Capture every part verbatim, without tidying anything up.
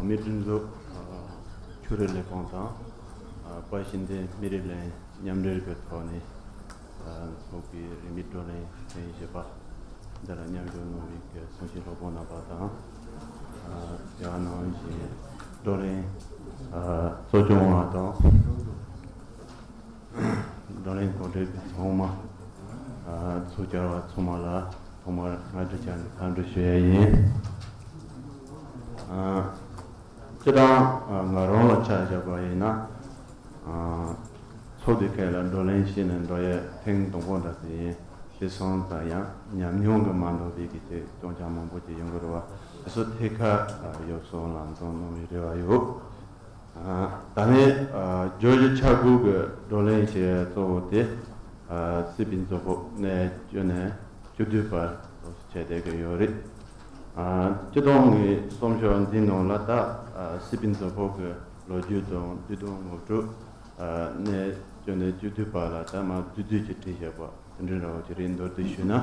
མི་སྒྲིག་འཛུགས་ཆོས་རིག་ལས་ཁུངས་དང་དཔལ་ཞི་བདེ་མི་རིགས་གླིང་མཉམ་འབྲེལ་གྱི་ཐོག་ནས་འཚོགས་པའི་རིས་མེད་བགྲོ་གླེང་ཐེངས་བཞི་པ་འདི་ལ་མཉམ་ཞུགས་གནང་བའི་གསུང་བཤད་སློབ་དཔོན་རྣམ་པ་དང་། དེ་ནང་བཞིན་བགྲོ་གླེང་གཙོ་སྐྱོང་བ་དང་། བགྲོ་གླེང་གོ་སྒྲིག་ཚང་མ། ཚོགས་བཅར་བ་ཚང་མ་ལ་ཐོག་མར་སྔ་དྲོ་བཅར་ནས་འཚམས་འདྲི་ཞུ་ཡ་ཡིན། སྤྱིར་བཏང་ང་རང་ལ་ཆ་བཞག་པ་ཡིན་ན། ཚོགས་འདུ་ཁག་ལ་བགྲོ་གླེང་བྱས་ནས་འགྲོ་ཡ་ཐེངས་དང་པོ་འདྲ་ཞིག་ཡིན། དེ་སོང་ཙང་ཡང་ཉམས་མྱོང་གིས་མ་འདང་བའི་གི་ཅིག་སྐྱོན་ཅན་མང་པོ་ཅིག་ཡོང་གི་རེད་བ། དེ་ཚོ་ཐད་ཀར་ཡོ་བསྲང་ལམ་སྟོན་གནང་བའི་རེ་བ་ཡོད། ད་ནི་བརྗོད་གཞི་ཆ་བགོས་ཀྱི་བགྲོ་གླེང་བྱེད་གཙོ་བོ་དེ། སྲིད་པའི་མཛོད་ཕོགས་གནས་བཅུ་ནས་བཅུ་བདུན་བར་བྱས་བསྡད་ཀྱི་ཡོད་རེད། སྤྱི་ལོ་ཉིས་སྟོང་གསུམ་ཤོག་འདིའི་ནང་ལ་ད་སྲིད་པའི་མཛོད་ཕོགས་ཀྱི་ལོ་རྒྱུས་དང་དུས་དང་དངོས་གྲུབ། གནས་བཅུ་ནས་བཅུ་བདུན་བར་ལ་ད་མ་བསྡུས་བསྡུས་ཀྱི་བྲིས་བཞག་པ་དེ་འདྲའི་འདྲ་བོ་ཅིག་རེད། མདོར་བསྡུས་ཞུས་ན།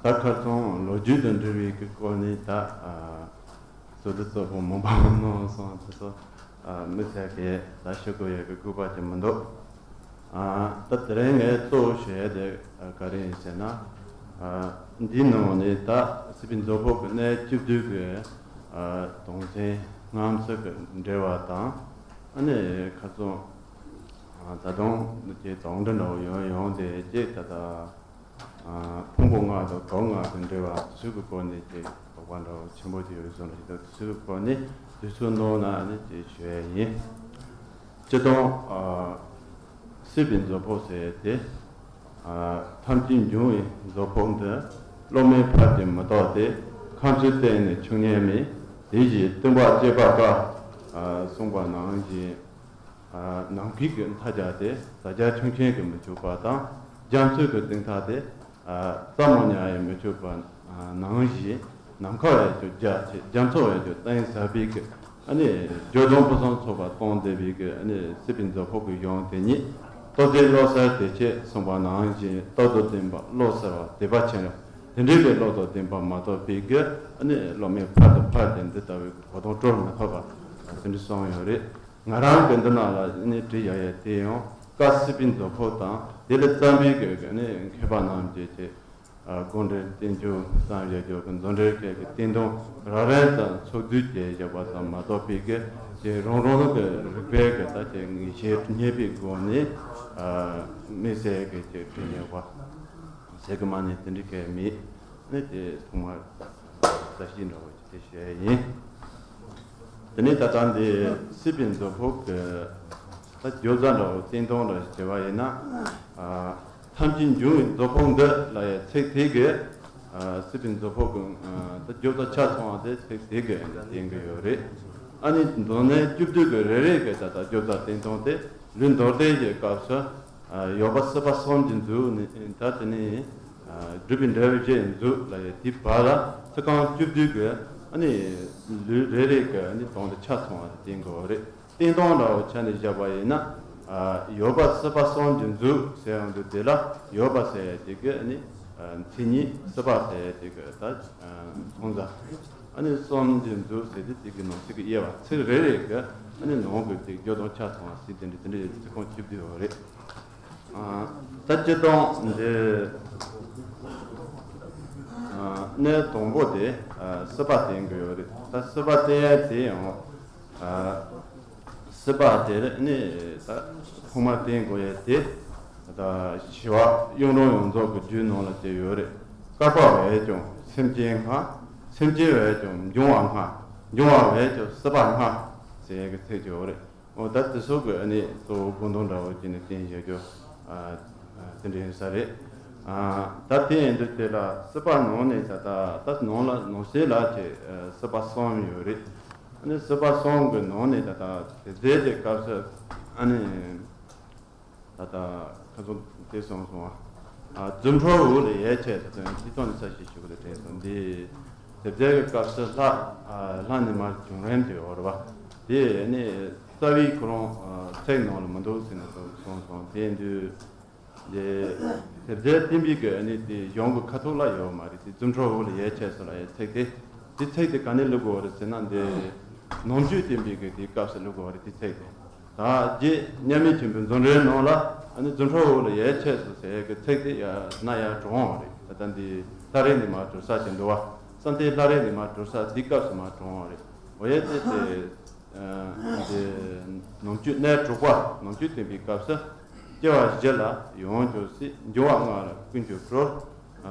ད་ཁ་སང་ལོ་རྒྱུས་དང་འབྲེལ་བའི་གི་སྐོར་ནས་ད། བཟོ་འདྲ་གཙོ་བོ་མང་པོ་གནང་སོང་། དེ་ཚོ་མི་ཚེ་གས་ད་ཤོད་དགོས་ཡ་གི་དགོས་པ་ཅིག་མི་འདུག་ད་དེ་རིང་ངས་གཙོ་བོ་ཞུ་ཡ་དེ་ག་རེ་ཡིན་ཟེར་ན། འདིའི་ནང་ནས་ད་སྲིད་པའི་མཛོད་ཕོགས་ཀྱི་གནས་བཅུ་བདུན་གྱི་དོན་ཚན་སྔ་ཕྱི་གི་འབྲེལ་བ་དང་། ཨ་ནི་ཁ་སང་ད་དུང་འདི་གའི་དོན་འདི་འདྲ་བོ་ཡོང་ཡོང་དེ་ཅིག་ད་ལྟ། ཕུང་པོ་ལྔ་དང་དོན་ལྔ་དང་འབྲེལ་བ་དེ་ཚོའི་སྐོར་ནས་ཅིག་དོགས་པ་འདྲ་བོ་ཆེན་པོ་ཅིག་ཡོད་བཟོ་འདྲ་ཞིག་འདུག་དེ་ཚོའི་སྐོར་ནས་དུས་ཚོད་འདང་ན་ནི་ཅིག་ཞུ་ཡ་ཡིན། སྤྱིར་བཏང་། སྲིད་པའི་མཛོད་ཕོགས་ཟེར་ཏེ། ཐམས་ཅད་འབྱུང་བའི་མཛོད་ཕོགས་འདི། སློབ་མའི་ཕ་དེ་མི་རྟག་སྟེ། ཁམས་ཚུལ་བསྟན་ནས་ཆུང་ཉན་མེད། དེ་བཞིན་སྟོན་པ་སྤྱད་པ་དཀའ། གསུངས་པ་ནང་བཞིན། ནམ་མཁའི་གི་མཐའ་རྒྱ་དེ་ས་རྒྱ་ཆུང་ཆུང་གི་མི་ཆོག་པ་དང་། རྒྱ་མཚོའི་གི་གཏིང་མཐའ་དེ་རྩ་མོ་ཉག་ཡང་མི་ཆོག་པ་ནང་བཞིན། ནམ་མཁའ་བས་ཀྱང་རྒྱ་ཆེ། རྒྱ་མཚོ་བས་ཀྱང་གཏིང་ཟབ་པའི་གི་ཨ་ནི་འགྱུར་ལྡོག་ཕུན་སུམ་ཚོགས་པ་གཏོང་བསྡད་པའི་གི་ཨ་ནི་སྲིད་པའི་མཛོད་ཕོགས་ཀྱི་གཞུང་དེ་ཉིད། རྟོགས་ལྡན་བློ་གསལ་བདེ་ཆེན་གསུངས་པ་ནང་བཞིན། རྟོགས་དང་ལྡན་པ་བློ་གསལ་བ་དད་པ་ཆེན་པོ་དེ་འདྲའི་གི་བློ་དང་ལྡན་པ་མ་གཏོགས་པའི་གི་ཨ་ནི་སློབ་མའི་ཕ་དང་ཕ་དེ་འདི་ལྟ་བུའི་གོ་དོན་སྤྲོད་མི་ཐུབ་པ་དེ་འདྲ་གསུངས་ཡོད་རེད། ང་རང་གི་འདི་ནང་ལ་ནི་བྲིས་ཡ་ཡ་དེ་ཡང་བཀའ་སྲིད་པའི་མཛོད་ཕོགས་དང་དེ་ལས་བརྩམས་པའི་གི་ནི་མཁས་པ་རྣམས་ཀྱི་ཆེད་དགོངས་འགྲེལ་བསྟན་བཅོས་བརྩམས་བཞག་རྒྱུ་གི་མཛོད་འགྲེལ་སྐད་ཀྱི་བསྟན་དོན་རགས་རིམ་ཙམ་ཚོགས་བསྡུས་བྱས་བཞག་པ་ཙམ་མ་གཏོགས་པའི་གི་དེ་རང་རང་གི་རིག་པའི་གི་ད་ཆེད་ངེས་ཤེས་རྙེད་པའི་སྒོ་ནས་དམིགས་བསལ་གི་ཆེད་བྲིས་ཡོད་པ་ཟེར་གི་མ་ནི་དེ་འདྲའི་གི་མེད། ནི་དེ་ཐོག་མར་ལྟ་ཞིབ་འདྲ་བོ་དེ་བྱས་ཡིན། དེ་ནས་ད་ལྟ་འདི་སྲིད་པའི་མཛོད་ཕོགས་ཀྱི་ད་བརྗོད་བྱ་འདྲ་བོ་བསྟན་དོན་འདྲ་ཞིག་བྱས་པ་ཡིན་ན། ཐམས་ཅད་འབྱུང་བའི་མཛོད་ཕོགས་འདི་ལ་ཡང་ཚིག་དེ་གི་སྲིད་པའི་མཛོད་ཕོགས་ཀྱི་ད་བརྗོད་བྱ་ཆ་ཚང་བ་དེ་ཚིག་དེ་གི་བསྟན་གི་ཡོད་རེད། ཨ་ནི་མདོར་ན་བཅུ་བདུན་གི་རེ་རེ་གི་ད་ལྟ་བརྗོད་བྱ་བསྟན་དོན་དེ་ལུས་མདོར་བསྟན་གྱི་སྐབས་སུ། ཡོད་པ་སྲིད་པ་གསུམ་གྱི་མཛོད་ནི་ད་དེ་ནི། སྒྲུབ་པའི་འབྲས་བུ་བཞིའི་མཛོད་ལ་ཡང་དེའི་བར་ལ་ཚིག་རྐང་བཅུ་བདུན་གྱི་ཨ་ནི་ལུས་རེ་རེ་གི་ཨ་ནི་དོན་དེ་ཆ་ཚང་བ་དེ་བསྟན་དགོས་པ་རེད། བསྟན་དོན་འདྲ་བོ་ཆ་ནས་བཞག་པ་ཡིན་ན། ཡོད་པ་སྲིད་པ་གསུམ་གྱི་མཛོད་ཟེར་ཡོང་དུས་དེ་ལ་ཡོད་པ་ཟེར་ཡ་དེ་གི་ཨ་ནི་མཚན་ཉིད། སྲིད་པ་ཟེར་ཡ་དེ་གི་ད་མཚོན་བྱ། ཨ་ནི་གསུམ་གྱི་མཛོད་ཟེར་དུས་དེ་གི་ནང་ཚིག་གི་དབྱེ་བ། ཚིག་རེ་རེ་གི་ཨ་ནི་ནང་གི་དེ་བརྗོད་དོན་ཆ་ཚང་བ་ཟེར་དེ་འདྲ་དེ་འདྲ་ཚིག་རྐང་བཅུ་བདུན་ཡོད་རེད། ད་སྤྱིར་བཏང་འདི་གནས་དང་པོ་དེ་སྲིད་པ་བསྟན་གྱི་ཡོད་རེད། ད་སྲིད་པ་བསྟན་ཡ་དེ་ཡང་སྲིད་པ་དེ་ནི་ད་ཐོག་མར་བསྟན་དགོས་ཡ་དེ་ད་ཞི་བ་གཡུང་དྲུང་ཡོངས་རྫོགས་ཀྱི་རྒྱུད་ནང་ལ་དེ་ཡོད་རེད། བསྐལ་པ་བས་ཀྱང་སེམས་ཅན་སྔ། སེམས་ཅན་བས་ཀྱང་འབྱུང་བ་སྔ། འབྱུང་བ་བས་ཀྱང་སྲིད་པ་སྔ་ཟེར་ཡ་གི་ཚིག་ཅིག་ཡོད་རེད། འོ་ད་དེ་ཚོ་གི་ཨ་ནི་གཙོ་བོ་དགོངས་དོན་འདྲ་བོ་བྱས་ནས་བསྟན་བཞག་རྒྱུ་དེ་འདྲ་ཡིན་ས་རེད། ད་དེ་ཡིན་དུས་དེ་ལ་སྲིད་པ་ནང་ནས་ད་ད་ད་ནང་ལ་ནང་གསེས་ལ་ཅིག་སྲིད་པ་གསུམ་ཡོད་རེད། ཨ་ནི་སྲིད་པ་གསུམ་གི་ནང་ནས་ད་ད་དེ་རྫས་དེ་སྐབས་སུ་ཨ་ནི་ད་ད་ཁ་སང་དེ་སོང་སོང་བ། རྫུ་འཕྲུལ་འོད་ལ་ཡལ་ཆེ་ཟེར་དོན་དེ་ཐོག་ནས་ས་ཞིག་ཞུ་གི་ལ་དྲན་སོང་། འདི་དེབ་རྒྱ་གི་སྐབས་སུ་ལྷ་ལྷ་ནི་མར་བྱུང་རིམ་དེ་ཡོད་རེད་བ། དེ་ནི་རྩ་བའི་ཁོ་རང་ཚིག་ནང་ལ་མི་འདུག་ཟེར་ནས་སོང་སོང་། དེ་དུས་དེ་དེབ་རྒྱ་བསྟན་པའི་གི་ནི་དེ་གཞུང་གི་ཁ་ཐུག་ལ་ཡོད་མ་རེད། དེ་རྫུ་འཕྲུལ་འོད་ལ་ཡལ་ཆེ་ཟེར་ལ་ཡའི་ཚིག་དེ་ དེ་ཚིག་དེ་ག་ནས་བླུག་དགོས་རེད་ཟེར་ན། འདི་ནམ་རྒྱུན་བསྟན་པའི་གི་དེའི་སྐབས་སུ་བླུག་དགོས་རེད། དེ་ཚིག་དེ་ད་རྗེ་མཉམ་མེད་ཆོས་འཕེལ་མཛོད་འགྲེལ་ནང་ལ་ཨ་ནི་རྫུ་འཕྲུལ་འོད་ལ་ཡར་ཆད་སོ་ཟེར་གི་ཚིག་དེ་ཡ་ན་ཡར་དྲངས་པ་རེད། ད་ལྟ་འདི་ལྷ་རིས་ནས་མར་གྲོལ་ས་དེ་འདུག་བ། བསམ་གཏན་ལྷ་རིས་ནས་མར་གྲོལ་ས་དེའི་སྐབས་སུ་མར་དྲངས་པ་རེད། འོ་ཡ་དེ་དེ། འདི་ནམ་རྒྱུན་གནས་དྲུག་པ་ནམ་རྒྱུན་བསྟན་པའི་སྐབས་སུ། སྐྱེ་བ་བཞི་ལ་ཡོངས་གྱུར་སྲིད། འབྱུང་བ་ལྔ་ལ་ཀུན་གྱིས་གྲོལ།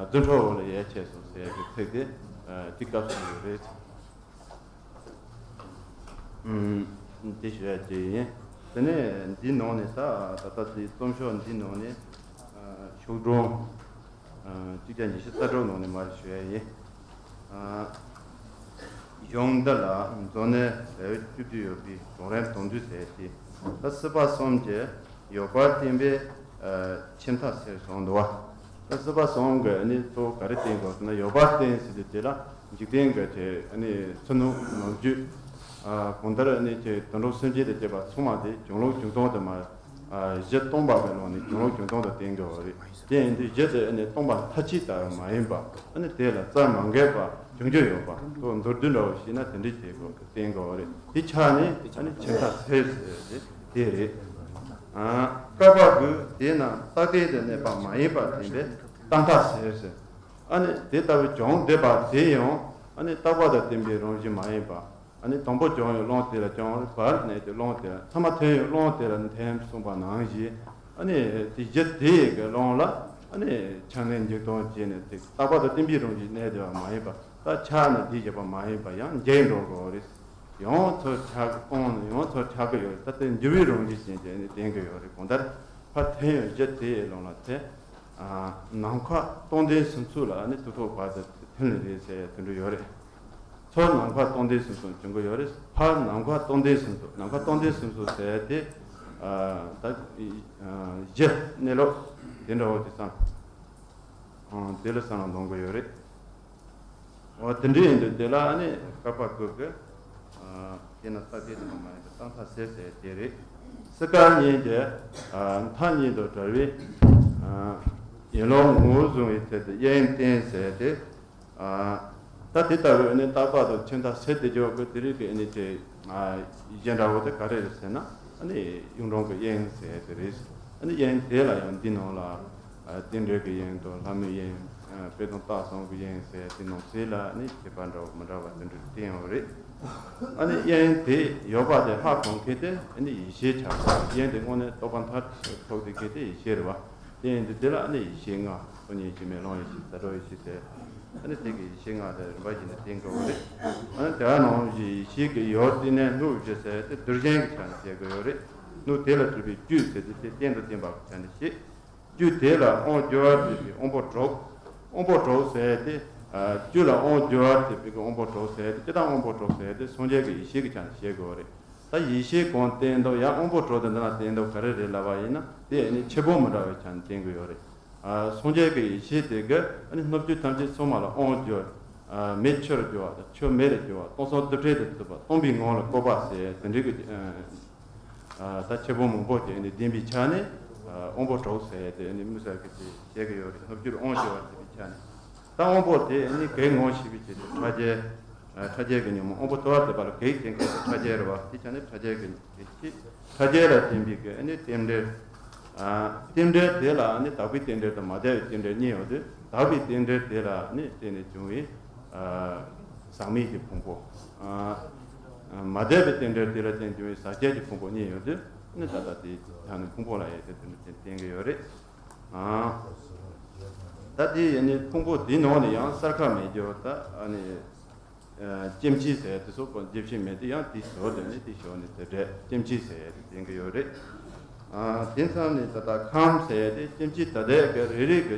རྫུ་འཕྲུལ་འོད་ལ་ཡར་ཆད་སོ་ཟེར་གྱི་ཚིག་དེ་དེ་སྐབས་སུ་ཡོད་རེད། དེ་ཞུ་ཡ་དེ་ཡིན། དེ་ནས་འདིའི་ནང་ནས་ད་ད་ལྟ་དེ་རྩོམ་ཤོག་འདིའི་ནང་ནས་ཤོག་གྲངས་གཅིག་བརྒྱ་ཉི་ཤུ་རྩ་དྲུག་ནང་ནས་མར་ཞུ་ཡ་ཡིན། གཞུང་འདི་ལ་མཛོད་གནས་ཟེར་བཅུ་བདུན་ཡོད་པའི་གྲོང་རིམ་དོན་བསྡུས་ཟེར་ཏེ། ད་སྲིད་པ་གསུམ་གྱི་ཡོད་པར་བསྟན་པའི་ཁྱིམ་ཐབ་ཟེར་གསུངས་འདུག་བ། ད་སྲིད་པ་གསུམ་གྱི་ནི་གཙོ་བོ་ག་རེ་བསྟན་དགོས་ཟེར་ན། ཡོད་པར་བསྟན་ཟེར་དུས་དེ་ལ་འཇིག་རྟེན་གྱི་ཆེ་ནི་ཚུལ་སྣང་ནམ་རྒྱུན་གང་ལྟར་ནི་ཆེ་དུད་འགྲོ་སེམས་ཅན་དང་བཅས་པ་ཚང་མ་དེ་གྱུར་ལུགས་འབྱུང་སྟངས་དུ་མ། གཞི་སྟོང་པ་གི་ལུགས་ནས་གྱུར་ལུགས་འབྱུང་སྟངས་དུ་བསྟན་དགོས་པ་རེད། དེ་ཡིན་དུས་གཞི་དེ་ནི་སྟོང་པ་མཐའ་གཅིག་ལྟ་བུ་མ་ཡིན་པ། ཨ་ནི་དེ་ལ་རྩལ་མ་འགེབས་པ་འབྱུང་རྒྱུ་ཡོད་པ་དང་མདོར་བསྡུས་འདྲ་བོ་ཞིག་ན་དེ་འདྲའི་བྱེད་དགོས་བསྟན་དགོས་པ་རེད། དེ་ཆ་ནས་ཨ་ནི་ཁྱིམ་ཐབ་ཟེར་ཟེར་དེ་དེ་རེད། བཀག་པ་དགུ་དེ་རྣམས་རྟག་བརྟན་དུ་གནས་པ་མ་ཡིན་པར་བསྟན་པས་རྟག་མཐའ་ཟེར་ཟེར། ཨ་ནི་དེ་ལྟ་བུའི་བྱུང་བསྡད་པ་དེ་ཡང་ཨ་ནི་རྟག་པ་དང་བརྟན་པའི་རང་བཞིན་མ་ཡིན་པ། ཨ་ནི་དང་པོ་བྱུང་བའི་རླུང་དེ་ལ་བྱུང་བར་གནས་ཏེ་རླུང་དེ་ལ་མཐའ་མ་ཐོན་བའི་རླུང་དེ་ལ་འཐིམ་གསུངས་པ་ནང་བཞིན། ཨ་ནི་དེ་གཞི་དེ་ཡི་གི་རླུང་ལ་ཨ་ནི་ཆ་ནས་འཇིག་སྟངས་བྱས་ནས་དེ་རྟག་པ་དང་བརྟན་པའི་རང་བཞིན་གནས་བསྡད་པ་མ་ཡིན་པ། ད་ཆ་ནས་དེ་བཞག་པ་མ་ཡིན་པ་ཡང་འཇིག་འགྲོ་དགོས་རེད། ཡང་ཚུར་ཆགས་སྟངས་ནི་ཡང་ཚུར་ཆགས་ཀྱི་ཡོད་རེད། ད་དེ་འགྱུར་བའི་རང་བཞིན་ཅན་གྱི་ནི་བསྟན་གྱི་ཡོད་རེད། གང་ལྟར་ཕར་འཐིམ་ཡང་གཞི་དེ་ཡི་རླུང་ལ་དེ་ནམ་མཁའ་སྟོང་ལྡན་སུམ་ཚོགས་ལ་ནི་དུས་ཐོག་བར་དུ་ཐིམ་ནི་རེད་ཟེར་དེ་འདྲ་ཡོད་རེད། ཚུར་ནམ་མཁའ་སྟོང་ལྡན་སུམ་ཚོགས་འབྱུང་གི་ཡོད་རེད། ཕར་ནམ་མཁའ་སྟོང་ལྡན་སུམ་ཚོགས། ནམ་མཁའ་སྟོང་ལྡན་སུམ་ཚོགས་ཟེར་དེ་ད་གཞི་གནས་ལུགས་དེ་འདྲ་བོ་དེ་སང་དེ་ལ་སང་ལ་འདོན་གི་ཡོད་རེད། འོ་དེ་འདྲ་ཡིན་དུས་དེ་ལ་ཨ་ནི་བཀག་པ་དགུ་གི་དེ་ན་རྟག་བརྟན་དུ་མ་ཡིན་པའི་རྟག་མཐའ་ཟེར་ཟེར་དེ་རེད། སྲིད་པ་གཉིས་ཀྱི་མཐའ་གཉིས་དང་བྲལ་བའི་ཡན་ལག་ངོ་བོ་བཟུང་བའི་ཚུལ་དུ་དབྱིངས་བསྟན་ཟེར་ཏེ། ད་དེ་ལྟ་བུའི་ནི་རྟག་པ་དང་ཁྱིམ་ཐབ་ཟེར་དེ་འཇོག་གི་དེ་རིགས་ཀྱི་ནི་དེ་གཞན་འདྲ་བོ་དེ་ག་རེ་རེད་ཟེར་ན། ཨ་ནི་གཡུང་དྲུང་གི་དབྱིངས་ཟེར་དེ་རེད། ཨ་ནི་དབྱིངས་དེ་ལ་ཡང་འདི་ནང་ལ་རྟེན་འབྲེལ་གྱི་དབྱིངས་དང་ལྷ་མོའི་དབྱིངས། དཔེ་དང་རྟགས་གསུམ་གྱི་དབྱིངས་ཟེར་དེ་ནང་གསེས་ལ་ནི་ཁྱད་པར་འདྲ་བོ་མི་འདྲ་བ་དེ་འདྲ་བསྟན་ཡོད་རེད། ཨ་ནི་དབྱིངས་དེ་ཡོད་པ་དེ་ཧ་གོ་མཁན་དེ་ཨ་ནི་ཡེ་ཤེས་ཆགས་པ། དབྱིངས་དེ་དངོས་གནས་རྟོགས་པ་མཐར་ཐུག་དེ་གལ་ཏེ་ཡེ་ཤེས་རེད་བ། དེ་ཡིན་དུས་དེ་ལ་ཨ་ནི་ཡེ་ཤེས་ལྔ། སྟོང་ཉིད་འཆི་མེད་ཀློང་ཡེ་ཤེས་རྩ་གྲོལ་ཡེ་ཤེས་ཟེར། ཨ་ནི་དེ་གི་ཡེ་ཤེས་ལྔ་དེ་རིམ་པ་བཞིན་དུ་བསྟན་དགོས་པ་རེད། ཨ་ནི་དེ་ནང་བཞིན་ཡེ་ཤེས་ཀྱི་ཡུལ་བསྟན་ནས་སྣོད་བཞི་ཟེར་དེ་རྡུལ་གཞན་གྱི་ཆ་ནས་བཤད་དགོས་ཡོད་རེད། སྣོད་དེ་ལ་གྲུབ་པའི་བཅུད་ཟེར་དེ་དེ་རྟེན་དང་བརྟེན་པ་གི་ཆ་ནས་བཤད། བཅུད་དེ་ལ་དབང་བསྒྱུར་བར་བྱེད་པའི་དབང་པོ་དྲུག། དབང་པོ་དྲུག་ཟེར་དེ། བཅུད་ལ་དབང་བསྒྱུར་བར་བྱེད་པའི་དབང་པོ་དྲུག་ཟེར་དེ་སྤྱིར་བཏང་དབང་པོ་དྲུག་ཟེར་དེ་སངས་རྒྱས་ཀྱི་ཡེ་ཤེས་ཀྱི་ཆ་ནས་བཤད་དགོས་པ་རེད། ད་ཡེ་ཤེས་གང་བསྟན་འདུག་ཡང་དབང་པོ་དྲུག་དེ་འདི་ན་བསྟན་འདུག་ག་རེ་རེད་ལབ་པ་ཡིན་ན། དེ་ནི་ཁྱད་པར་མི་འདྲ་བའི་ཆ་ནས་བསྟན་གྱི་ཡོད་རེད། སངས་རྒྱས་ཀྱི་ཡེ་ཤེས་དེ་གིས་ནི་སྣོད་བཅུད་ཐམས་ཅད་ཚང་མ་ལ་དབང་བསྒྱུར། མེ་ཆུར་བསྒྱུར་བ་དང་ཆུ་མེ་ལ་བསྒྱུར་བ། སྟོང་གསུམ་རྡུལ་ཕྲན་དུ་ཚུད་པ། སྟོང་པའི་ངང་ལ་བཀོད་པ་ཟེར་དེ་འདྲའི་གི། ད་ཁྱད་པར་མང་པོ་དེ་ནི་ལྡན་པའི་ཆ་ནས་དབང་པོ་དྲུག་ཟེར་དེ་ནི་དམིགས་བསལ་གྱི་དེ་བཤད་ཀྱི་ཡོད་རེད། སྣོད་བཅུད་དབང་བསྒྱུར་བ་ཟེར་བའི་ཆ་ནས། ད་དབང་པོ་དེ་ནི་གེགས་ངོ་ཤེས་པའི་ཆེད་དུ་ཕྲ་རྒྱས། ཕྲ་རྒྱས་ཀྱི་ཉོན་མོངས་དབང་པོ་མཐོ་བ་དེ་པ་ལ་གེགས་བྱེད་མཁན་དེ་ཕྲ་རྒྱས་རེད་བ། དེ་ཆ་ནས་ཕྲ་རྒྱས་ཀྱི་གེགས་བྱེད། ཕྲ་རྒྱས་ལ་བརྟེན་པའི་གི་ནི་རྟེན་འབྲེལ། རྟེན་འབྲེལ་དེ་ལ་ནི་དག་པའི་རྟེན་འབྲེལ་དང་མ་དག་པའི་རྟེན་འབྲེལ་གཉིས་ཡོད་དུས། དག་པའི་རྟེན་འབྲེལ་དེ་ལ་ནི་བརྟེན་ནས་བྱུང་བའི་ཟག་མེད་ཀྱི་ཕུང་པོ། མ་དག་པའི་རྟེན་འབྲེལ་དེ་ལ་བརྟེན་བྱུང་བའི་ཟག་བཅས་ཀྱི་ཕུང་པོ་གཉིས་ཡོད་དུས། ནི་ད་ལྟ་དེའི་ཆ་ནས་ཕུང་པོ་ལ་ཡང་དེ་དོན་དེ་བསྟན་གྱི་ཡོད་རེད། ད་དེ་ཡིན་ནི་ཕུང་པོ་དེའི་ནང་ནས་ཡང་གསར་ཁ་མེད་རྒྱུ་ད་ནི། སྐྱེ་འཆི་ཟེར་དེ་སོགས་པ་རྒྱུ་ཕྱི་མེད་དེ་ཡང་དེའི་ཞོར་དུ་ནི་དེའི་ཞོར་ནས་དེ་འདྲ་སྐྱེ་འཆི་ཟེར་དེ་བསྟན་གྱི་ཡོད་རེད། དེ་མཚམས་ནས་ད་ལྟ་ཁམས་ཟེར་དེ་སྐྱེ་འཆི་ཐ་དད་ཀྱི་རེ་རེ་གི་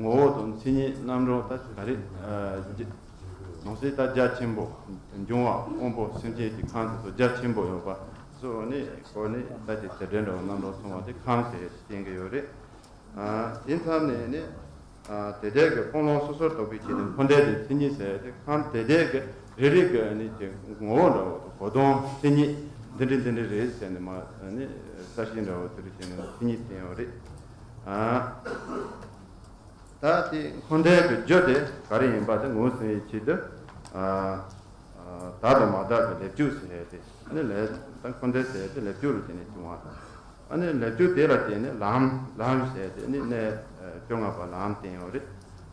ངོ་བོ་དང་མཚན་ཉིད་རྣམ་གྲངས་ད་ག་རེ། ནང་གསེས་ད་རྒྱ་ཆེན་པོ། འབྱུང་བ་དབང་པོ་སེམས་ཅན་གྱི་ཁམས་དེ་ཚོ་རྒྱ་ཆེན་པོ་ཡོད་པ་སོགས་ནི་སྐོར་ནས་ད་ཅིག་དེ་འདྲ་འདྲ་བོ་རྣམ་གྲངས་གསུངས་པ་དེ་ཁམས་ཟེར་དེ་བསྟན་གྱི་ཡོད་རེད། དེ་མཚམས་ནས་ནི། དེ་དག་གི་སྤང་བླང་སོ་སོར་རྟོག་པའི་ཆེད་དུ་འཁོར་འདས་དེ་མཚན་ཉིད་ཟེར་ཏེ། ཁམས་དེ་དག་གི་རེ་རེ་གི་ནི་ཀྱི་ངོ་བོ་འདྲ་བོ་དང་གོ་དོན་མཚན་ཉིད་འདི་འདྲ་འདི་འདྲ་རེད་ཟེར་ནས་མ་ནི་གསལ་བཤད་འདྲ་བོ་དེ་རེ་བྱས་ནས་མཚན་ཉིད་བསྟན་ཡོད་རེད། ད་དེ་འཁོར་འདས་ཀྱི་རྒྱུ་དེ་ག་རེ་ཡིན་པ་དེ་ངོས་ཟིན་པའི་ཆེད་དུ། ཨ་ཨ་དག་དང་མ་དག་གི་ལེབ་བཅུག་ཟེར་ཏེ། ཨ་ནི་ལས་ད་འཁོར་འདས་ཟེར་ཏེ་ལེབ་བཅུག་ལ་བརྟེན་ནས་བྱུང་བ་དང་། ཨ་ནི་ལེབ་བཅུག་དེ་ལ་བརྟེན་ནས་ལམ་ལམ་ཟེར་ཏེ་ཨ་ནི་གནས་བཅོ་ལྔ་པ་ལམ་བསྟན་ཡོད་རེད།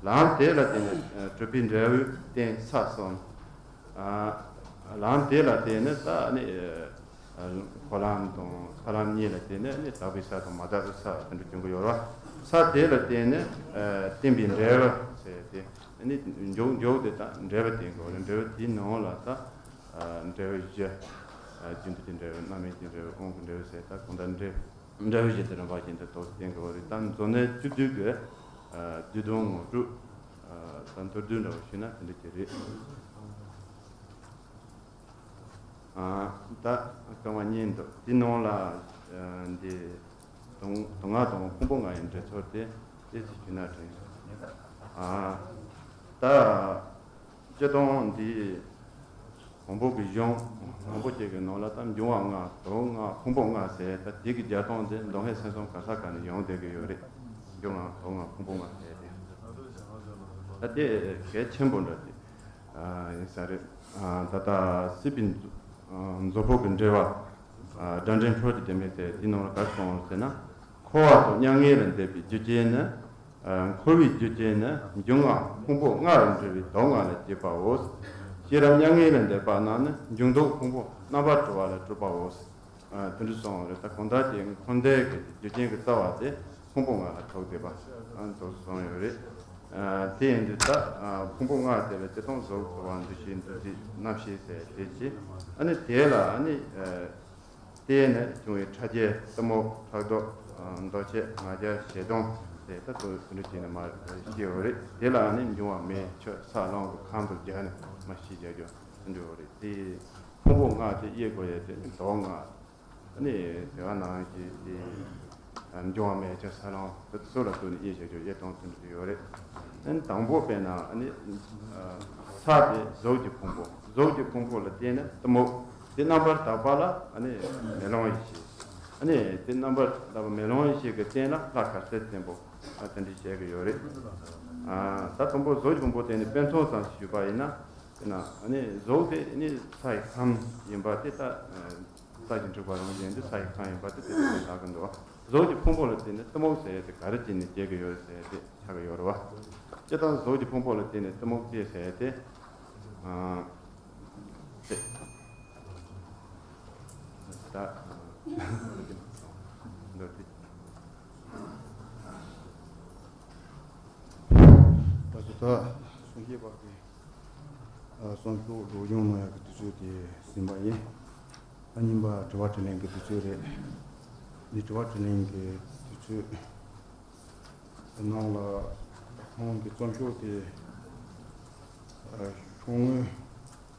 ལམ་དེ་ལ་བརྟེན་ནས་གྲུབ་པའི་འབྲས་བུ་བསྟན་ས་གསུམ། ལམ་དེ་ལ་བརྟེན་ནས་ད་ནི་འཁོར་ལམ་དང་ས་ལམ་གཉིས་ལ་བརྟེན་ནས་ནི་དག་པའི་ས་དང་མ་དག་པའི་ས་དེ་འདྲ་བྱུང་གི་ཡོད་རེད། ས་དེ་ལ་བརྟེན་ནས་བསྟན་པའི་འབྲས་བུ་ཟེར་ཏེ་ནི་མཇུག་མཇུག་དེ་ད་འབྲས་བུ་བསྟན་གྱི་ཡོད་རེད། འབྲས་བུ་དེའི་ནང་ལ་ད་འབྲས་བུ་བཞི། རྒྱུ་འབྲས་ཀྱི་འབྲས་བུ། རྣམ་སྨིན་གྱི་འབྲས་བུ། དབང་གི་འབྲས་བུ་ཟེར། ད་གང་ལྟར་འབྲས་འབྲས་བུ་བཞི་དེ་རིམ་པ་བཞིན་དུ་ཐོག་བསྟན་གྱི་ཡོད་རེད། ད་མཛོད་གནས་བཅུ་བདུན་གྱི་བསྡུས་དོན་ངོ་སྤྲོད། ད་མདོར་བསྡུས་འདྲ་བོ་ཞུས་ན་དེ་འདྲ་ཅིག་རེད། ད་རྐང་པ་གཉིས་འདུག་དེའི་ནང་ལ་འདི་སྡུག་སྡུག་བསྔལ་དང་ཕུང་པོ་ལྔ་ཡི་འབྲེལ་ཚུལ་དེ་ཏོག་ཙམ་ཞུས་ན་དྲན། ད་སྤྱིར་བཏང་འདི་བོན་པོ་གི་གཞུང་མང་པོ་ཅིག་གི་ནང་ལ་ད་འབྱུང་བ་ལྔ། དུག་ལྔ། ཕུང་པོ་ལྔ་ཟེར། ད་དེ་གི་རྒྱབ་དོན་དེ་མདོ་སྔགས་སེམས་གསུམ་ག་ས་ག་ནས་ཡོང་བསྡད་ཀྱི་ཡོད་རེད། འབྱུང་བ་ལྔ། དུག་ལྔ། ཕུང་པོ་ལྔ་ཟེར་ཏེ། ད་དེ་གལ་ཆེན་པོ་འདྲ་ཅིག་ཡིན་ས་རེད། ད་ལྟ་སྲིད་པའི་མཛོད་ཕུག་གི་འགྲེལ་པ་སྒྲ་འདྲེན་འཕྲོ་ཡི་བདེན་མེད་ཟེར། དེའི་ནང་ལ་ག་རེ་གསུངས་ཡོད་ཟེར་ན། འཁོར་བ་དང་མྱ་ངན་ལས་འདས་པའི་རྒྱུ་རྐྱེན་ནི། འཁོར་བའི་རྒྱུ་རྐྱེན་ནི་འབྱུང་ལྔ་ཕུང་པོ་ལྔ་རུ་འབྲེལ་བའི་དུག་ལྔ་ལས་སྐྱེས་པའོ། ཤེས་རབ་མྱ་ངན་ལས་འདས་པ་རྣམས་ནི་འབྱུང་ལྡོག་ཕུང་པོ་རྣམ་པར་གྲོལ་བ་ལས་གྲུབ་པའོ། དེ་འདྲ་གསུངས་ཡོད་རེད། ད་གང་ལྟར་གྱི་འཁོར་འདས་ཀྱི་རྒྱུ་རྐྱེན་གྱི་རྩ་བ་དེ་ཕུང་པོ་ལྔ་ལ་ཐུག་བསྡད་པ་དེ་གསུངས་ཡོད་རེད། དེ་ཡིན་དུས་ད་ཕུང་པོ་ལྔ་དེ་ལ་སྤྱིར་བཏང་གཟུགས་ཚོར་བ་འདུ་ཤེས་འདུ་བྱེད་རྣམ་ཤེས་ཟེར་དེ་བྱས། ཨ་ནི་དེ་ལ་ཨ་ནི། དེ་ནས་བྱུང་བའི་ཕྲ་རྒྱས་གཏི་མུག་ཕྲག་དོག་འདོད་ཆགས་ང་རྒྱལ་ཞེ་སྡང་དེ་ལྟ་བུ་དེ་འདྲ་བྱས་ནས་མར་སྐྱེ་ཡོད་རེད། དེ་ལ་ནི་འབྱུང་བ་མེ་ཆུ་ས་རླུང་གི་ཁམས་དང་སྦྱར་ནས་མར་ཤེས་བྱ་རྒྱུ་དེ་འདྲ་ཡོད་རེད། དེ་ཕུང་པོ་ལྔ་དེ་དབྱེ་དགོས་ཡས་དེ་ནི་དུག་ལྔ་ནི་དེ་བ་ནང་གི་དེ་འབྱུང་བ་མེ་ཆུ་ས་རླུང་དེ་ཚོ་ལ་ལྟོས་ནས་དབྱེ་བྱ་རྒྱུ་དབྱེ་སྟངས་དེ་འདྲ་ཡོད་རེད། ཨ་ནི་དང་པོ་དཔེར་ན་ཨ་ནི་ས་དེ་གཟུགས་ཀྱི་ཕུང་པོ། གཟུགས་ཀྱི་ཕུང་པོ་ལ་བརྟེན་ནས་གཏི་མུག་དེ་རྣམ་པར་དག་པ་ལ་ཨ་ནི་མེ་ལོང་ཡེ་ཤེས། ཨ་ནི་དེ་རྣམ་པར་དག་པ་མེ་ལོང་ཡེ་ཤེས་ཀྱི་རྟེན་ལ་ལྷ་དཀར་རྩེ་བཙན་པོ། ཨ་དེ་འདྲ་བཤད་ཀྱི་ཡོད་རེད། ཨ་ད་དང་པོ་གཟུགས་ཀྱི་ཕུང་པོ་དེ་ནི་དཔེ་མཚོན་ཙམ་ཞིག་ཞུས་པ་ཡིན་ན། དཔེར་ན་ཨ་ནི་གཟུགས་དེ་ནི་ས་ཡི་ཁམས་ཡིན་པ་དེ་ད། རྩ་བཞིན་འཁྲུལ་པ་རང་བཞིན་དེ་ས་ཡི་ཁམས་ཡིན་པ་དེ་དེ་ལྟར་ལྟ་གི་འདུག་གཟུགས་ཀྱི་ཕུང་པོ་ལ་བརྟེན་ནས་གཏི་མུག་ཟེར་ཡས་དེ་ག་རེ་བྱས་ནས་སྐྱེ་གི་ཡོད་ཟེར་ཡས་དེ་ཆགས་ཀྱི་ཡོད་རེད་བ། སྤྱིར་བཏང་གཟུགས་ཀྱི་ཕུང་པོ་ལ་བརྟེན་ནས་གཏི་མུག་སྐྱེ་ཟེར་ཡས་དེ། ཨ་དེ་ད་འདི་དེ། ད་ཅི་ད་གསུང་སྐྱེས་པ་གི། ཨ་བསམ་ཤོག་སྒྲོག་སྦྱང་གནང་ཡག་གི་དུས་ཚོད་དེ་ཟིན་པ་ཡིན། ཨ་གཉིས་པ་དྲི་བ་དྲིས་ལན་གྱི་དུས་ཚོད་རེད། འདི་དྲི་བ་དྲིས་ལན་གྱི་དུས་ཚོད་ནང་ལ་ཁོང་གི་བསམ་ཤོག་དེ་ཨ་ཤོག་ངོས་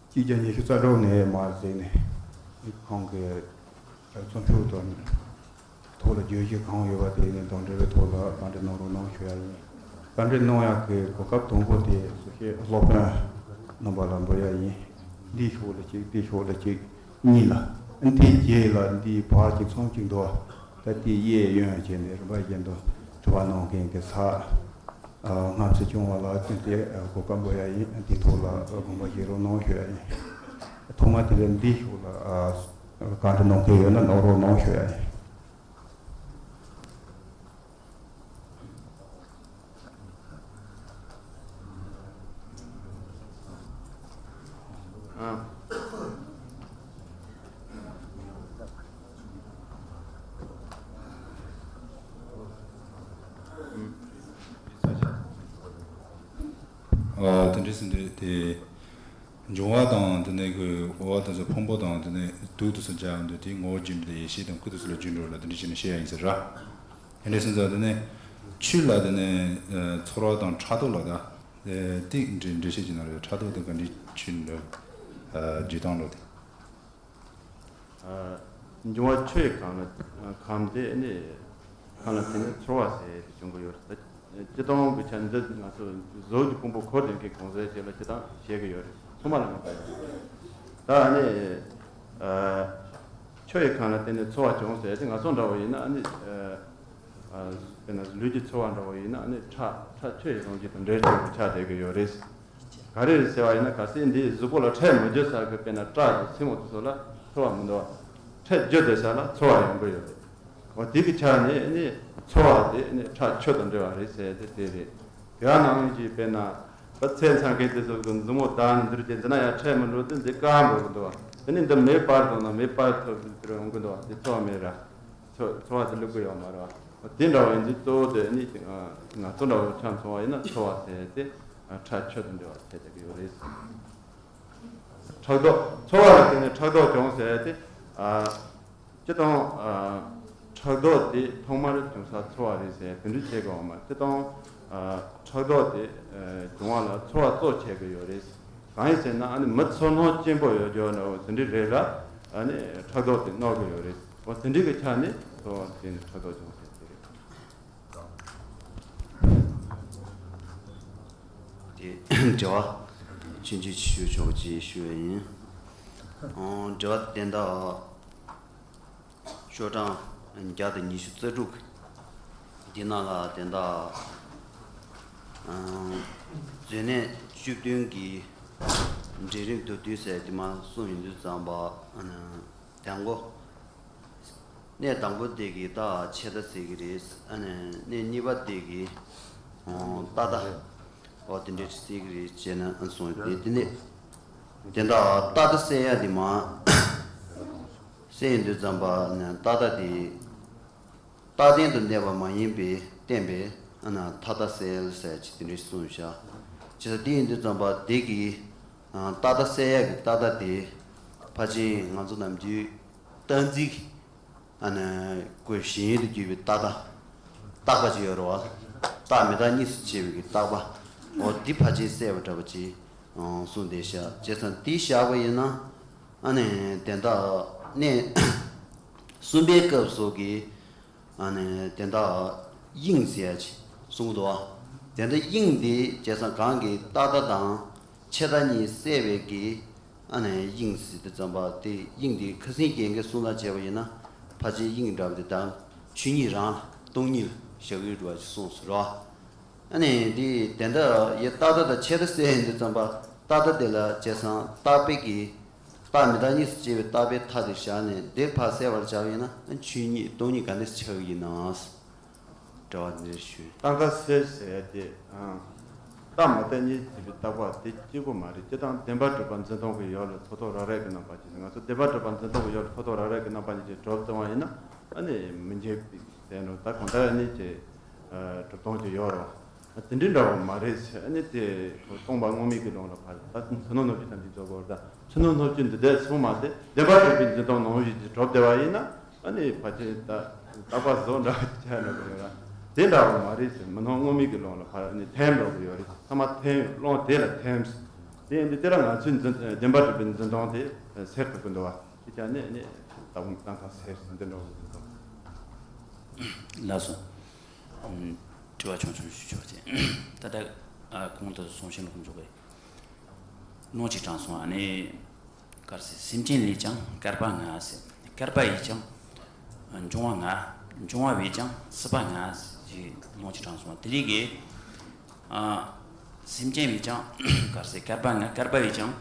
གཅིག་བརྒྱ་ཉི་ཤུ་རྩ་དྲུག་ནས་མར་བཟོས་ནས་ཁོང་གི་བསམ་ཤོག་དང་། ཐོག་ལ་བརྗོད་གཞི་གང་ཡོད་པ་དེ་ནི་དང་འབྲེལ་བའི་ཐོག་ལ་བཀའ་འདྲི་གནང་རོགས་གནང་ཞུ་ཡ་ཡིན། བཀའ་འདྲི་གནང་ཡག་གི་གོ་སྐབས་དང་པོ་དེ་གཙོ་ཆེ་སློབ་དཔོན་རྣམ་པ་ལ་འབུལ་ཡ་ཡིན། འདིའི་ཕྱོགས་ལ་གཅིག་འདིའི་ཕྱོགས་ལ་གཅིག་གཉིས་ལ། འདིའི་རྗེས་ལ་འདིའི་བར་གཅིག་མཚམས་གཅིག་འདུག་ད་དེ་གཡས་གཡོན་བྱས་ནས་རིམ་པ་བཞིན་དུ་དྲི་བ་གནང་མཁན་གྱི་ཚ་སྔ་ཕྱི་སྐྱོང་བ་ལ་བརྟེན་ཏེ་གོ་སྐབས་འབུལ་ཡ་ཡིན། དེའི་ཐོག་ལ་དགོངས་པ་བཞེས་རོགས་གནང་ཞུ་ཡ་ཡིན། ཐོག་མ་དེ་ལ་འདིའི་ཕྱོགས་ལ་བཀའ་འདྲི་གནང་མཁན་ཡོད་ན་གནང་རོགས་གནང་ཞུ་ཡ་ཡིན། ཨ་དེ་འདྲ་ཟེར་འདི་དེ། འབྱུང་བ་དང་དེ་ནས་ཀྱི་དབུལ་བ་དེ་ཚོ་ཕུང་པོ་དང་དེ་ནས་དུག་དེ་ཚོ་སྦྱར་འདུག་དེ་ངོ་བོ་རྒྱུ་འབྲས་དང་ཡེ་ཤེས་དང་སྐུ་དེ་ཚོ་ལ་རྒྱུ་འགྲོ་ལ་དེ་འདྲ་བྱས་ནས་བཤད་ཡ་ཡིན་ཟེར་ར། དེ་འདྲ་སོང་ཙང་དེ་ནས་ཆོས་ལ་དེ་ནས་ཚོར་བ་དང་ཕྲག་དོག་ལ་ད་དེ་འདྲ་འགྲེལ་བཤད་ཅིག་གནང་རོགས། ཕྲག་དོག་དེ་ག་འདྲའི་ཆོས་འདྲ་རྒྱུ་དང་འགྲོ་དེ། འབྱུང་བ་ཆུ་ཡི་ཁམས་ལ་ཁམས་དེ་ནི་ཁམས་ལ་བརྟེན་ནས་ཚོར་བ་ཟེར་ཡས་དེ་བྱུང་གི་ཡོད་རེད། ད་སྤྱིར་བཏང་གི་ཆ་འདི་ང་ཚོ་གཟུགས་ཀྱི་ཕུང་པོ་འཁོར་ལྡན་གྱི་གང་ཟག་ཅིག་ལ་སྤྱིར་བཏང་བཤད་ཀྱི་ཡོད་རེད། ཚང་མ་ལ་མ་གཏོགས། ད་ནི་ཆུ་ཡི་ཁམས་ལ་བརྟེན་ནས་ཚོར་བ་བྱུང་ཟེར་ཡས་དེ་ང་ཚོ་འདྲ་བོ་ཡིན་ན་ནི་དཔེར་ན་ལུས་ཀྱི་ཚོར་བ་འདྲ་བོ་ཡིན་ན་ནི་ཁྲག་ཁྲག་ཆུ་ཡི་རང་བཞིན་དང་འབྲེལ་བྱུང་བའི་ཆ་བསྡད་ཀྱི་ཡོད་རེད། ག་རེ་རེད་ཟེར་བ་ཡིན་ན། གལ་སྲིད་འདིའི་གཟུགས་པོ་ལ་ཁྲལ་མི་རྒྱུ་ས་གི་དཔེར་ན་སྐྲ་དང་མཆིན་པ་དེ་ཚོ་ལ་ཚོར་བ་མི་འདུག་བ། ཁྲལ་རྒྱུ་དེ་ས་ལ་ཚོར་བ་ཡོང་གི་ཡོད་རེད། འོ་དེ་གི་ཆ་ནས་ནི་ཚོར་བ་དེ་ནི་ཁྲག་ཆུ་དང་འདྲ་བ་རེད་ཟེར་ཏེ་དེ་རེད། དེ་ནང་བཞིན་དཔེར་ན་བུ་ཚ་ཚ་མཁན་དེ་ཚོ་གི་མཛུབ་མོ་བརྡར་ནས་འདིར་བྱས་འདི་ན་ཡང་ཁྲལ་མི་འགྲོ་དུས་འདི་དཀར་འགྲོ་གི་འདུག་བ། དེ་ནི་འདི་མེ་སྤར་བཏང་ན་མེ་སྤར་ཐུབ་དུས་འདིར་ཡོང་གི་འདུག་བ། དེ་ཚོར་བ་མེད་ར། ཚོར་ཚོར་བ་དེ་བླུག་གི་ཡོད་མ་རེད་བ། དེ་འདྲ་བ་ཡིན་དུས་གཙོ་བོ་དེ་ནི་ང་ཚོ་འདྲ་བོ་ཆ་མཚོན་པ་ཡིན་ན་ཚོར་བ་ཟེར་ཏེ་ཁྲག་ཆུ་དང་འདྲ་བ་བྱེད་བསྡད་ཀྱི་ཡོད་རེད། ཕྲག་དོག་ཚོར་བ་ལ་བརྟེན་ནས་ཕྲག་དོག་བྱུང་ཟེར་ཏེ། ཨ། སྤྱིར་བཏང་། ཨ། ཕྲག་དོག་དེ་ཐོག་མར་བྱུང་ས་ཚོར་བ་རེད་ཟེར་དེ་འདྲ་བྱེད་དགོས་བ་མ། སྤྱིར་བཏང་། ཨ། ཕྲག་དོག་དེ་ཨ་བྱུང་བ་ལ་ཚོར་བ་གཙོ་བྱེད་ཀྱི་ཡོད་རེད། གང་ཡིན་ཟེར་ན་ཨ་ནི་མི་ཚོར་སྣང་སྐྱེན་པོ་ཡོད་རྒྱུ་འདྲ་བོ་དེ་འདྲ་རེད་ལ། ཨ་ནི་ཕྲག་དོག་དེ་གནོད་ཀྱི་ཡོད་རེད། འོ་དེ་འདྲ་གི་ཆ་ནས་ཚོར་བ་དེ་ནི་ཕྲག་དོག་བྱུང་ཟེར་དེ་རེད། དེ་དྲི་བ་ཆུང་ཆུང་ཞུ་ཆོག་ཅེས་ཞུ་བ་ཡིན། ཨང་། དྲི་བ་དེ་འདྲ། ཤོག་གྲངས་བརྒྱ་དང་ཉི་ཤུ་རྩ་དྲུག་འདི་ནང་ལ་དེ་འདྲ། ཨང་། མཛོད་གནས་བཅུ་བདུན་གྱི་འབྲིང་རིམ་མདོར་བསྡུས་ཟེར་དེ་མར་གསུངས་ཡོང་དུས་ཙམ་པ། ཨ་ནི་དང་པོ། གནས་དང་པོ་དེ་གི་རྟགས་ཆད་ལྟ་ཟེར་གྱི་རེད། ཨ་ནི་གནས་གཉིས་པ་དེ་གི་ཨང་། རྟགས་ལྟ། འོ་དེ་འདྲ་ཟེར་གྱི་རེད་ཅེ་ན་ཨ་སོང་དེ་དེ་ནས་དེ་འདྲ་རྟགས་ལྟ་གསལ་ཡ་དེ་མ་གསལ་ཡོང་དུས་ཙམ་པ་ནས་རྟགས་ལྟ་དེ། རྟགས་ལྡན་དུ་གནས་པ་མ་ཡིན་པས་བསྟན་པའི་ཨ་ན་མཐའ་རྟགས་གསལ་ཟེར་ཅིག་དེ་འདྲ་གསུངས་བཞག་བྱས་ཙང་དེ་ཡིན་དུས་ཙམ་པ་དེ་གི་ཨ་རྟགས་ལྟ་གསལ་ཡག་གི་རྟགས་ལྟ་དེ་ཕལ་ཆེར་ང་ཚོ་ནམ་རྒྱུན་རྟགས་འཛིན་ཨ་ན་དགོས་གཞན་དུ་གྱུར་པའི་རྟགས་ལྟ་རྟག་པ་ཅིག་ཡོད་རེད་བ། རྟགས་མི་རྟག་གཉིས་སུ་ཕྱེ་བའི་གི་རྟག་པ། འོ་འདི་ཕལ་ཆེར་གསལ་བ་འདྲ་པོ་ཅིག་ཨང་གསུངས་བསྡད་ཤག་བྱས་ཙང་དེ་བཞག་པ་ཡིན་ན་ཨ་ནི་དེ་འདྲ་གནས་གསུམ་པའི་སྐབས་སུ་གི་ཨ་ནི་དེ་འདྲ་དབྱིངས་ཟེར་ཡ་ཅིག་གསུང་གི་འདུག་བ། དེ་འདྲ་དབྱིངས་འདི་བྱས་ཙང་གང་གི་རྟག་མཐའ་དང་ཆད་མཐའ་གཉིས་བསྲེས་པའི་གི་ཨ་ནི་དབྱིངས་ཟེར་དུས་ཙམ་པ་དེ་དབྱིངས་འདི་ཁ་སང་རྒན་གྱིས་གསུང་ལ་བྱས་པ་ཡིན་ན་ཕལ་ཆེར་དབྱིངས་འདྲ་བ་འདི་དང་ཆོས་ཉིད་རང་ལ་སྟོང་ཉིད་ལ་བཞག་ཡོད་འགྲོ་བ་ཅིག་གསུངས་སོང་ར། ཨ་ནི་འདི་དེ་འདྲ་ཡི་རྟག་མཐའ་དང་ཆད་མཐའ་བསྲེས་ཡིན་དུས་ཙམ་པ་རྟག་མཐའ་དེ་ལ་བྱས་ཙང་རྟག་པའི་གི་རྟགས་མི་རྟག་གཉིས་སུ་ཕྱེ་བའི་རྟག་པའི་མཐའ་དེ་བཞག་ནས་དེ་ཕར་བསལ་བར་བྱ་བ་ཡིན་ན་ཆོས་ཉིད་སྟོང་ཉིད་ག་འདྲ་ཆགས་ཀྱི་ཡིན་ནམ། དྲི་བ་འདི་ཞུ། རྟག་མཐའ་བསལ་ཟེར་ཏེ། རྟགས་མི་རྟག་གཉིས་ཟེར་བའི་རྟག་པ་དེ་གཅིག་པོ་མ་རེད། སྤྱིར་བཏང་བདེན་པར་གྲུབ་པ་འཛིན་སྟངས་ཀྱི་ཡུལ་ལ་ཚོགས་རྟོག་རང་རིག་གི་རྣམ་པ་ཅན། ང་ཚོ་བདེན་པར་གྲུབ་པ་འཛིན་སྟངས་ཀྱི་ཡུལ་ལ་ཚོགས་རྟོག་རང་རིག་གི་རྣམ་པ་ཅན་གྱི་གྲུབ་བཏང་བ་ཡིན་ན་ཨ་ནི་མི་འཇིག་པའི་ཟེར་ནོ་ད་གང་ལྟར་ཨ་ནི་ཀྱི་གྲུབ་སྟངས་ཀྱི་ཡུལ་རེད་བ། དེ་འདྲའི་འདྲ་བོ་མ་རེད་ཟེར། ཨ་ནི་དེ་སྟོང་པ་དངོས་མེད་ཀྱི་ལུང་ལ་ཕར་ད་ཕྱི་སྣོད་སྣོད་བཅུད་ཐམས་ཅད་རྫོགས་པར་ད་ཕྱི་སྣོད་སྣོད་བཅུད་འདི་དེ་སོང་མ་དེ་བདེན་པར་གྲུབ་པའི་འཛིན་སྟངས་ནང་བཞིན་གྱི་གྲུབ་བསྡད་པ་ཡིན་ན་ཨ་ནི་ཕལ་ཆེར་ད་རྟག་པ་བཟོ་འདྲ་བོ་ཅིག་ཆགས་ན་དགོས་ཡོད་ར། དེ་འདྲ་བོ་མ་རེད་ཟེར། མི་སྣང་དངོས་མེད་ཀྱི་ལུང་ལ་ཕར་ཨ་ནི་ཐིམ་འགྲོ་གི་ཡོད་རེད། ཚང་མ་ཐིམ་ལུང་དེ་ལ་ཐིམ་ཟེར། དེ་ཡིན་དུས་དེ་ལ་ང་ཚོའི་འཛིན་བདེན་པར་གྲུབ་པའི་འཛིན་སྟངས་དེ་སེལ་དགོས་ཀྱི་འདུག་བ། དེ་ཀྱང་ནི་ཨ་ནི་ད་བུམ་བཏང་ཁ་སེལ་ཟེར་འདི་འདྲ་བོ་འཛིན་སྟངས། ལགས་སོ། ཨུམ། དྲི་བ་ཆུང་ཆུང་ཞུ་ཆོག་ཅེས། ད་ལྟ་ཨ་གོང་དུ་སོང་ཞིང་ལོག་འཇོག་པའི་ལུང་གཅིག་དྲངས་སོང་། ཨ་ནི་གར་སེ་སེམས་ཅན་ལས་ཀྱང་བསྐལ་པ་ལྔ་ཟེར། བསྐལ་པ་ཡིས་ཀྱང་འབྱུང་བ་ལྔ། འབྱུང་བ་བས་ཀྱང་སྲིད་པ་ལྔ་ཞེས་ལུང་གཅིག་དྲངས་སོང་། དེ་རིགས་ཀྱི་ཨ་སེམས་ཅན་བས་ཀྱང་གར་སེ་བསྐལ་པ་ལྔ། བསྐལ་པ་བས་ཀྱང་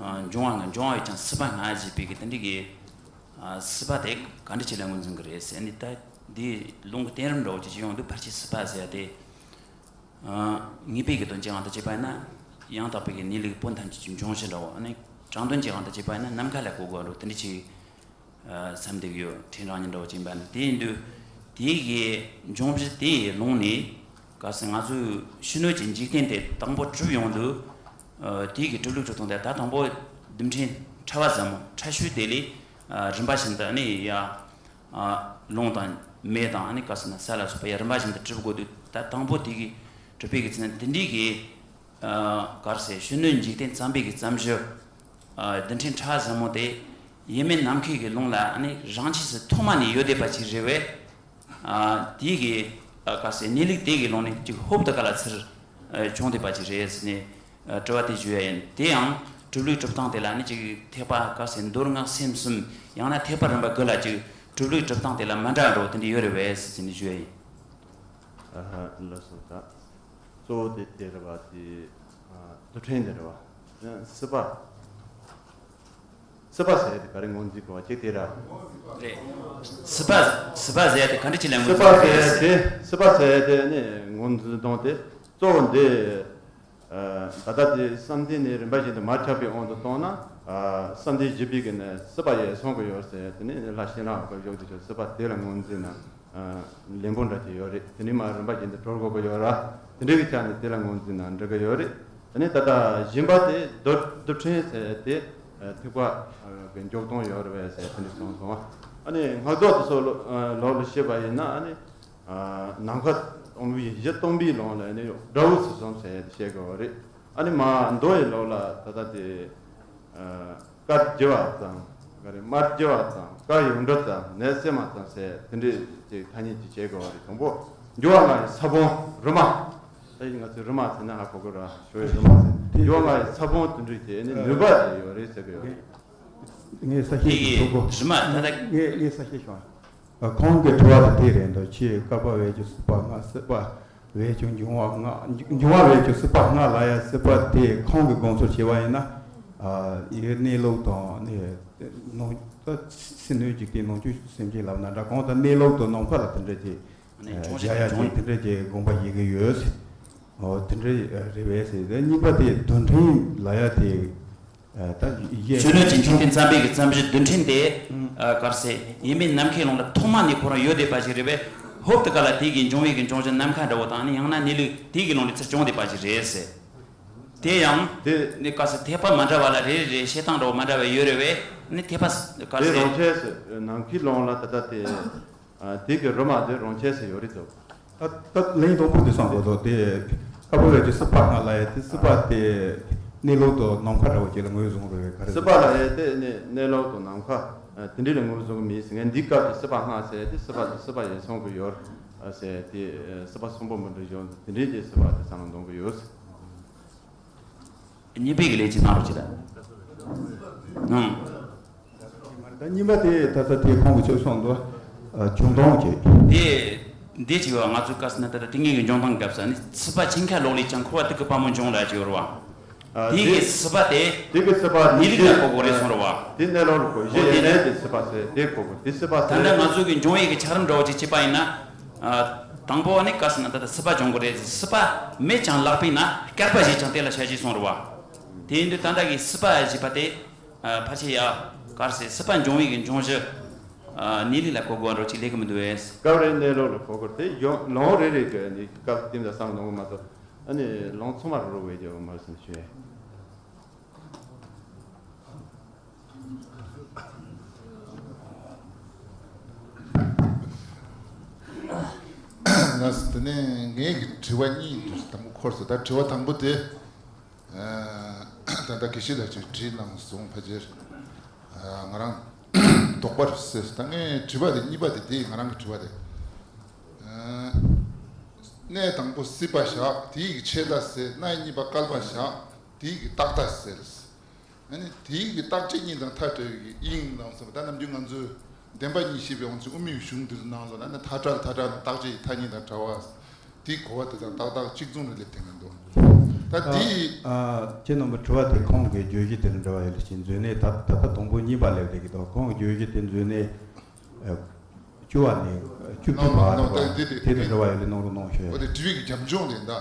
ཨ་འབྱུང་བ་ལྔ། འབྱུང་བ་བས་ཀྱང་སྲིད་པ་ལྔ་ཞེས་པའི་གི་དེ་འདྲ་གི་ཨ་སྲིད་པ་དེ་ག་འདྲ་ཅིག་ལ་ངོས་འཛིན་གྱི་རེད་ཟེར་ནས། ད་འདི་ལུང་གི་བསྟན་རིམ་འདྲ་བོ་ཅིག་ཡོང་དུས་ཕལ་ཆེར་སྲིད་པ་ཟེར་ཏེ། ཨ་ངེས་པའི་གི་དོན་གྱི་དབང་དུ་བྱས་པ་ཡིན་ན་ཡང་དག་པའི་གི་གནས་ལུགས་པོ་ཐམས་ཅད་ཀྱི་འབྱུང་གཞི་འདྲ་བོ། ཨ་ནི་དྲང་དོན་གྱི་དབང་དུ་བྱས་པ་ཡིན་ན་ནམ་མཁའ་ལ་གོ་དགོས་འགྲོ་དེ་འདྲ་ཅིག་ཨ་བསམ་བསྡད་ཀྱི་ཡོད། ཕྲན་རང་ཉིད་འདྲ་བོ་ཅིག་ཡིན་པ་ན། དེ་ཡིན་དུས་དེའི་གི་འབྱུང་གཞི་དེའི་ལུང་ནས། གལ་སྲིད་ང་ཚོའི་ཕྱི་སྣོད་ཀྱི་འཇིག་རྟེན་དེ་དང་པོ་གྲུབ་ཡོང་དུས། ཨ་དེའི་གི་གྲུབ་ལུགས་གྲུབ་སྟངས་དེ་ད་དང་པོ་རྡུལ་ཕྲན་ཕྲ་བ་ཟབ་མོ་ཕྲ་ཤོས་དེ་ལས། ཨ་རིམ་པ་བཞིན་དུ་ཨ་ནི་ཡ། ཨ་རླུང་དང་མེ་དང་ཨ་ནི་ག་ཟེར་ན་ས་ལ་སོགས་པ་ཡ་རིམ་པ་བཞིན་དུ་གྲུབ་དགོས་དུས། ད་དང་པོ་དེ་གི་གྲུབ་པའི་གི་ཚེ་ན་དེ་འདྲའི་གི་ཨ་ག་རེ་ཟེར། ཕྱི་སྣོད་འཇིག་རྟེན་བརྩམས་པའི་གི་བརྩམས་གཞི། ཨ་རྡུལ་ཕྲན་ཕྲ་བ་ཟབ་མོ་དེ་ཡེ་མེད་ནམ་མཁའི་གི་ཀློང་ལ་ཨ་ནི་རང་ཆས་སུ་ཐོག་མ་ནས་ཡོད་བསྡད་པ་ཅིག་རེད་པས། ཨ་དེའི་གི་ཨ་ག་རེ་ཟེར། གནས་ལུགས་དེ་གི་ཀློང་ནས་ཅིག་ཧོབ་ཏེ་ག་ལ་ཚུར་ཨ་བྱུང་བསྡད་པ་ཅིག་རེད་ཟེར་ནས། ཨ་དྲི་བ་དེ་ཞུ་ཡ་ཡིན། དེ་ཡང་གྲུབ་ལུགས་གྲུབ་སྟངས་དེ་ལ་ནི་ཅིག་ཐེག་པ་ག་རེ་ཟེར། མདོ་སྔགས་སེམས་གསུམ། ཡང་ན་ཐེག་པ་རིམ་པ་དགུ་ལ་ཅིག་གྲུབ་ལུགས་གྲུབ་སྟངས་དེ་ལ་མ་འདྲ་བ་འདྲ་བོ་དེ་འདྲ་ཡོད་རེད་པས་ཟེར་ནས་ཞུ་ཡ་ཡིན། ཨ་ཧ། ལགས་སོ། ད་གཙོ་བོ་དེ་དེ་རེད་པ། དེ་ རྡུལ་ཕྲན་དེ་རེད་བ། སྲིད་པ། སྲིད་པ་ཟེར་ཡ་དེ་ག་རེ་ངོས་འཛིན་དགོས་བ་གཅིག་དེ་ར། རེད། སྲིད་པ། སྲིད་པ་ཟེར་ཡ་དེ་ག་འདྲ་ཅིག་ལ་ངོས་འཛིན་དགོས་རེད་ཟེར། སྲིད་པ་ཟེར་ཡ་དེ་ནི་ངོས་འཛིན་སྟངས་དེ་གཙོ་བོ་འདི། ད་ལྟ་དེ་བསམ་གཏན་ནི་རིམ་པ་བཞིན་དུ་མར་ཁྱབ་པའི་དབང་དུ་བཏང་ན། བསམ་གཏན་བཞི་པའི་གི་ནི་སྲིད་པ་ཡལ་སོང་གི་ཡོད་ཟེར་ཡ་དེ་ནི་ལྷ་ཤེས་རབ་ཀྱི་བཞུགས་དེ་ཆོག་སྲིད་པ་དེ་ལ་ངོས་འཛིན་ན། ལན་པོ་འདྲ་ཅིག་ཡོད་རེད། དེ་ནས་མར་རིམ་པ་བཞིན་དུ་གྲོལ་དགོས་ཀྱི་ཡོད་ར། དེ་འདྲའི་གི་ཆ་ནས་དེ་ལ་ངོས་འཛིན་ན་འགྲིག་གི་ཡོད་རེད། དེ་ནས་ད་ལྟ་བཞིན་པ་དེ་རྡུལ་རྡུལ་ཕྲན་ཟེར་དེ་ཐེག་པ་གི་འཇོག་སྟངས་ཡོད་རེད་པས་ཟེར་དེ་འདྲ་གསུངས་སོང་། ཨ་ནི་སྔགས་རྫོགས་དེ་ཚོ་ལོ་ལོགས་ལ་བཤད་པ་ཡིན་ན། ཨ་ནི་ནམ་མཁའ་སྟོང་པའི་གཞི་སྟོང་པའི་ལུང་ལ་ནི་དགྲ་བོ་ཚུལ་གསུམ་ཟེར་དེ་བཤད་དགོས་པ་རེད། ཨ་ནི་མ་མདོ་ཡི་ལོགས་ལ་ད་ལྟ་དེ། བཀའ་བགྱི་བ་ཙམ། ག་རེ་དམར་བགྱི་བ་ཙམ། བཀའ་ཡོངས་གྲོལ་ཙམ། ནད་སེལ་མ་ཙམ་ཟེར་དེ་འདྲའི་ཅིག་ཐ་སྙད་ཅིག་བྱེད་དགོས་པ་རེད། དང་པོ་འགྱུ་བ་ལྔ་ཡི་ས་བོན་རུ་མ། ད་ཡིན་ང་ཚོས་རུ་མ་ཟེར་ན་ཧ་གོ་གི་ར། ཞོ་ཡི་རུ་མ་ཟེར། འགྱུ་བ་ལྔ་ཡི་ས་བོན་དེ་འདྲའི་ཅིག་ནི་ནུས་པ་ཅིག་ཡོད་རེད་ཟེར་གི་ཡོད་རེད། ངས་ས་དེ་སྐྱེས་གི་ཞུ་གོ་རུ་མ་ད་ལྟ་ངས་ངས་ས་དེ་སྐྱེས་བྱུང་། ཁོང་གི་དྲི་བ་དེ་དེ་རེད་འདུག་ཆེས་བསྐལ་པ་བས་ཀྱི་སྲིད་པ་ལྔ། སྲིད་པ་བས་ཀྱི་འབྱུང་བ་ལྔ། འབྱུང་བ་བས་ཀྱི་སྲིད་པ་ལྔ་ལ་ཡ། སྲིད་པ་དེ་ཁོང་གི་དགོངས་ཚུལ་བྱས་པ་ཡིན་ན། ཡི་གནས་ལུགས་དང་ནི་ནང་ད་སེམས་ནུས་འཇིག་རྟེན་ནང་བཅུད་སེམས་ཅན་ལབ་ན་འདྲ། གང་ལྟར་གནས་ལུགས་དང་ནམ་མཁའ་ལ་དེ་འདྲ་ཅིག་ནི་བྱུང་བྱ་ཞིང་ཡ་བྱུང་ཅིག་དེ་འདྲ་ཅིག་དགོངས་པ་བཞེས་ཀྱི་ཡོད། འོ་དེ་འདྲ་རེད་པས་ཟེར། གཉིས་པ་དེ་རྡུལ་ཕྲན་ལ་ཡ་དེ། ད་གཞན་གཞོན་ནུ་གྱི་འཇིག་རྟེན་བརྩམས་པའི་གི་བརྩམས་གཞི་རྡུལ་ཕྲན་དེ། གར་སེ་ཡིན་པའི་ནམ་མཁའི་ཀློང་ལ་ཐོག་མ་ནས་ཁོ་རང་ཡོད་བསྡད་པ་ཞིག་རེད་པས། ཧོབ་ཏེ་ག་ལ་དེ་གི་འབྱུང་བའི་གི་འབྱུང་གཞི་ནམ་མཁའ་འདྲ་བོ་དང་ནི་ཡང་ན་གནས་ལུགས་དེ་གི་ཀློང་ནས་ཚུར་བྱུང་བསྡད་པ་ཞིག་རེད་ཟེར། དེ་ཡང་དེ་ནི་གར་སེ་ཐེག་པ་མ་འདྲ་བ་ལ་རེ་རེ་བཤད་སྟངས་འདྲ་བོ་མ་འདྲ་བ་ཡོད་རེད་པས། ནི་ཐེག་པ་གར་དེ་སེ་རང་ཆས་སུ་ནམ་མཁའི་ཀློང་ལ་ད་ལྟ་དེ། དེ་གི་རུ་མ་དེ་རང་ཆས་སུ་ཡོད་རེད་དོ། ད་ད་ལན་དང་པོ་དེ་སང་དགོས་དོ། དེ་བསྐལ་པ་བས་ཀྱི་སྲིད་པ་ལྔ་ལ་ཡ་དེ་སྲིད་པ་དེ་གནས་ལུགས་དང་ནམ་མཁའ་འདྲ་བོ་ཅིག་ལ་ངོས་བཟུང་རེད། ག་རེ་སྲིད་པ་ལ་ཡ་དེ་ནི་གནས་ལུགས་དང་ནམ་མཁའ་དེ་འདྲ་ལ་ངོས་བཟུང་གི་མིན་ཟེར། ངས་འདི་སྐབས་ཀྱི་སྲིད་པ་ལྔ་ཟེར་དེ་སྲིད་པ་དེ་སྲིད་པ་ཡལ་སོང་གི་ཡོད་ཟེར། དེ་སྲིད་པ་གསུམ་པོ་མི་འདྲ་བཞག་དེ་འདྲའི་དེ་སྲིད་པ་དེ་བསམ་བློ་གཏོང་གི་ཡོད། གཉིས་པའི་གི་ལས་ཀྱི་གནང་རོགས་བྱེད་དང་། ད་གཉིས་པ་དེ་ད་ལྟ་དེ་ཁོང་གི་ཆོས་སོང་འདུག་འབྱུང་སྟངས་ཀྱི། དེ་འདི་ཅིག་ཡོད། ང་ཚོའི་སྐབས་སུ་ནི་ད་ལྟ་དེ་སྔོན་གྱི་འབྱུང་སྟངས་སྐབས་སུ་ནི་སྲིད་པ་ཆེན་ཁ་ལོག་ལས་ཀྱང་འཁོར་བ་དུག་གི་དཔའ་མོ་འབྱུང་ལ་ཅིག་ཡོད་རེད་བ། དེ་གི་སྲིད་པ་དེ་དེ་གི་སྲིད་པ་གནས་ལུགས་ལ་གོ་དགོས་རེད་གསུངས་རེད་བ། དེ་གནས་ལུགས་ལ་གོ་གཞི་ཡོད་ནས་དེ་སྲིད་པ་ཟེར་དེ་གོ་དགོས། དེ་སྲིད་པ་ད་ཟེར་ལྟ་ང་ཚོ་གི་འབྱུང་བའི་གི་ཆགས་རིམ་འདྲ་བོ་ཅིག་བྱས་པ་ཡིན་ན། དང་པོ་ནི་ག་ཟེར་ན་ད་ལྟ་སྲིད་པ་འབྱུང་དགོས་རེད། སྲིད་པ་མེད་ཀྱང་ལག་པས་ན་བསྐལ་པ་བཞེས་ཀྱང་དེ་ལ་བྱ་བྱེད་གསུངས་རེད་བ། དེ་ཡིན་དུས་ད་ལྟ་གི་སྲིད་པ་བཞེས་པ་དེ་ཕལ་ཆེར་ཡ་ག་རེ་ཟེར། སྲིད་པ་འབྱུང་བའི་གི་འབྱུང་གཞི་གནས་ལུགས་ལ་གོ་དགོས་འགྲོ་ཅིག་ལས་ཀྱི་མི་འདུག་བས། སྐབས་རེ་གནས་ལུགས་ལ་གོ་དགོས་དེ་ཡང་ལུང་རེ་རེ་གི་ནི་སྐབས་དེ་འདྲ་བསམ་གནང་གི་མ་གཏོགས། ཨ་ནི་ལུང་ཚང་མ་རུ་བས་ཀྱང་མ་སེམས་ཤེས། ལགས་སོ། དེ་ནས་ངའི་གི་དྲི་བ་གཉིས་དང་པོ་འཁོར་སོང་། ད་དྲི་བ་དང་པོ་དེ། ད་ལྟ་དགེ་བཤེས་ལགས་ཀྱིས་དྲིས་གནང་སོང་། ཕལ་ཆེར་ང་རང་དོགས་པ་རེད་ཟེར། ད་ངའི་དྲི་བ་དེ་གཉིས་པ་དེ་དེ་ང་རང་གི་དྲི་བ་དེ། གནས་དང་པོ་སྲིད་པ་བཞག་དེའི་གི་ཆད་ལྟ་ཟེར། གནས་གཉིས་པ་བསྐལ་པ་བཞག་དེའི་གི་རྟག་ལྟ་ཟེར། ཨ་ནི་དེའི་གི་རྟག་ཆད་གཉིས་དང་མཐའ་བྲལ་བའི་དབྱིངས་ལ་ཟེར་བ། ད་ནམ་རྒྱུན་ང་ཚོས་བདེན་པ་གཉིས་བཤད་པའི་དབང་ཚད་དབུ་མའི་གཞུང་འདིར་ནང་ལོགས་ན་ནི་མཐའ་བྲལ་མཐའ་བྲལ་ནི་རྟག་ཆད་ཀྱི་མཐའ་གཉིས་དང་བྲལ་བ། དེའི་གོ་བ་དེ་དང་ཏག་ཏག་གཅིག་མཚུངས་རེད་ལབ་དེ་ང་འདུག་ད་དེ་ཁྱེད་རྣམ་པ་དྲི་བ་དེ་ཁོང་གི་བརྗོད་གཞི་དེ་ལ་འབྲེལ་བ་ཡོད་ལ་ཞིག་མཛོད་ནས་ད་ད་ལྟ་དང་པོ་གཉིས་པ་ལབ་རེད་གི་འདུག་ཁོང་གི་བརྗོད་གཞི་དེ་མཛོད་ནས། བཅུ་བ་ནས་བཅུ་བདུན་བར་དེ་དེ་དེ་འདྲ་བ་ཡོད་ལ་གནང་རོགས་གནང་ཞུ། འོ་དེ་དྲི་བའི་གི་རྒྱབ་ལྗོངས་རེད་ད།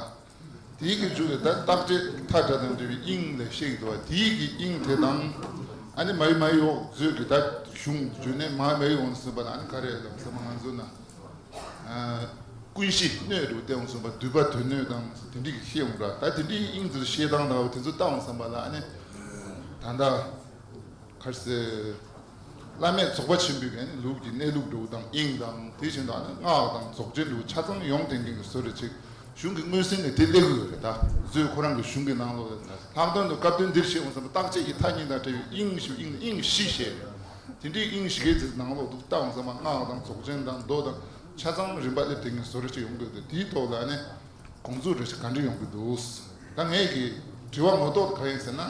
དེའི་གི་མཇུག་ལ་ད་རྟག་ཆད་མཐའ་བྲལ་དང་འབྲེལ་བའི་དབྱིངས་ལ་བཤད་ཀྱི་འདུག་བ། དེའི་གི་དབྱིངས་དེ་དང་། ཨ་ནི་མ་ཡི་མ་ཡི་འོག་མཛོད་ཀྱི་ད་གཞུང་བརྗོད་ནས་མ་མ་ཡི་འོག་ཟིན་པ་ན་ཨ་ནི་ག་རེ་ལབ་ཟེར་ན་ང་ཚོ་ན། ཀུན་གཞི་སྣོད་རུ་བསྟན་འོང་ཟིན་པ་འདུས་པ་དོན་སྣོད་དང་དེ་འདྲའི་གི་བཤད་འོང་ར། ད་དེ་འདྲའི་དབྱིངས་དེར་བཤད་སྟངས་དང་དེ་ཚོ་ལྟ་འོང་ཟིན་པ་ལ་ཨ་ནི། ད་ལྟ། ག་རེ་ཟེར། བླ་མེད་རྫོགས་པ་ཆེན་པོའི་གི་ལུགས་ཀྱི་གནས་ལུགས་འདྲ་བོ་དང་དབྱིངས་དང་དེ་བཞིན་དུ་ཨ་ནི་སྔགས་དང་རྫོགས་ཆེན་འདྲ་བོ་ཆ་ཚང་ཡོངས་ལྡན་མཁན་གྱི་བཟོ་འདྲ་ཅིག་གཞུང་གི་མངོན་གསལ་ནས་དེ་སླེབས་ཀྱི་ཡོད་རེད་ད། མཛོད་ཁོ་རང་གི་གཞུང་གི་ནང་ལོགས་ལ་ལྷག་དོན་དུ་སྐབས་དོན་འདིར་བཤད་འོང་ཙང་རྟག་ཆད་ཀྱི་མཐའ་གཉིས་དང་བྲལ་བའི་དབྱིངས་ཞེས་དབྱིངས་དབྱིངས་བཞི་བཤད་རེད། དེ་འདྲའི་དབྱིངས་བཞི་གའི་ཚིག་ནང་ལོགས་འདུག་ལྟ་འོང་ཙང་མ་སྔགས་དང་རྫོགས་ཆེན་དང་མདོ་དང་ཆ་ཚང་རིམ་པ་སླེབས་དེ་གཉིས་བཟོ་འདྲ་ཅིག་ཡོང་གི་ཡོད་དེ་དེའི་ཐོག་ལ་ཨ་ནི། དགོངས་ཚུལ་རེ་ཞིག་ག་འདྲ་ཡོང་གི་འདུག་ད་ངས་ཀྱི་དྲི་བ་ངོ་ཐོག་ག་ཡིན་ཟེར་ན།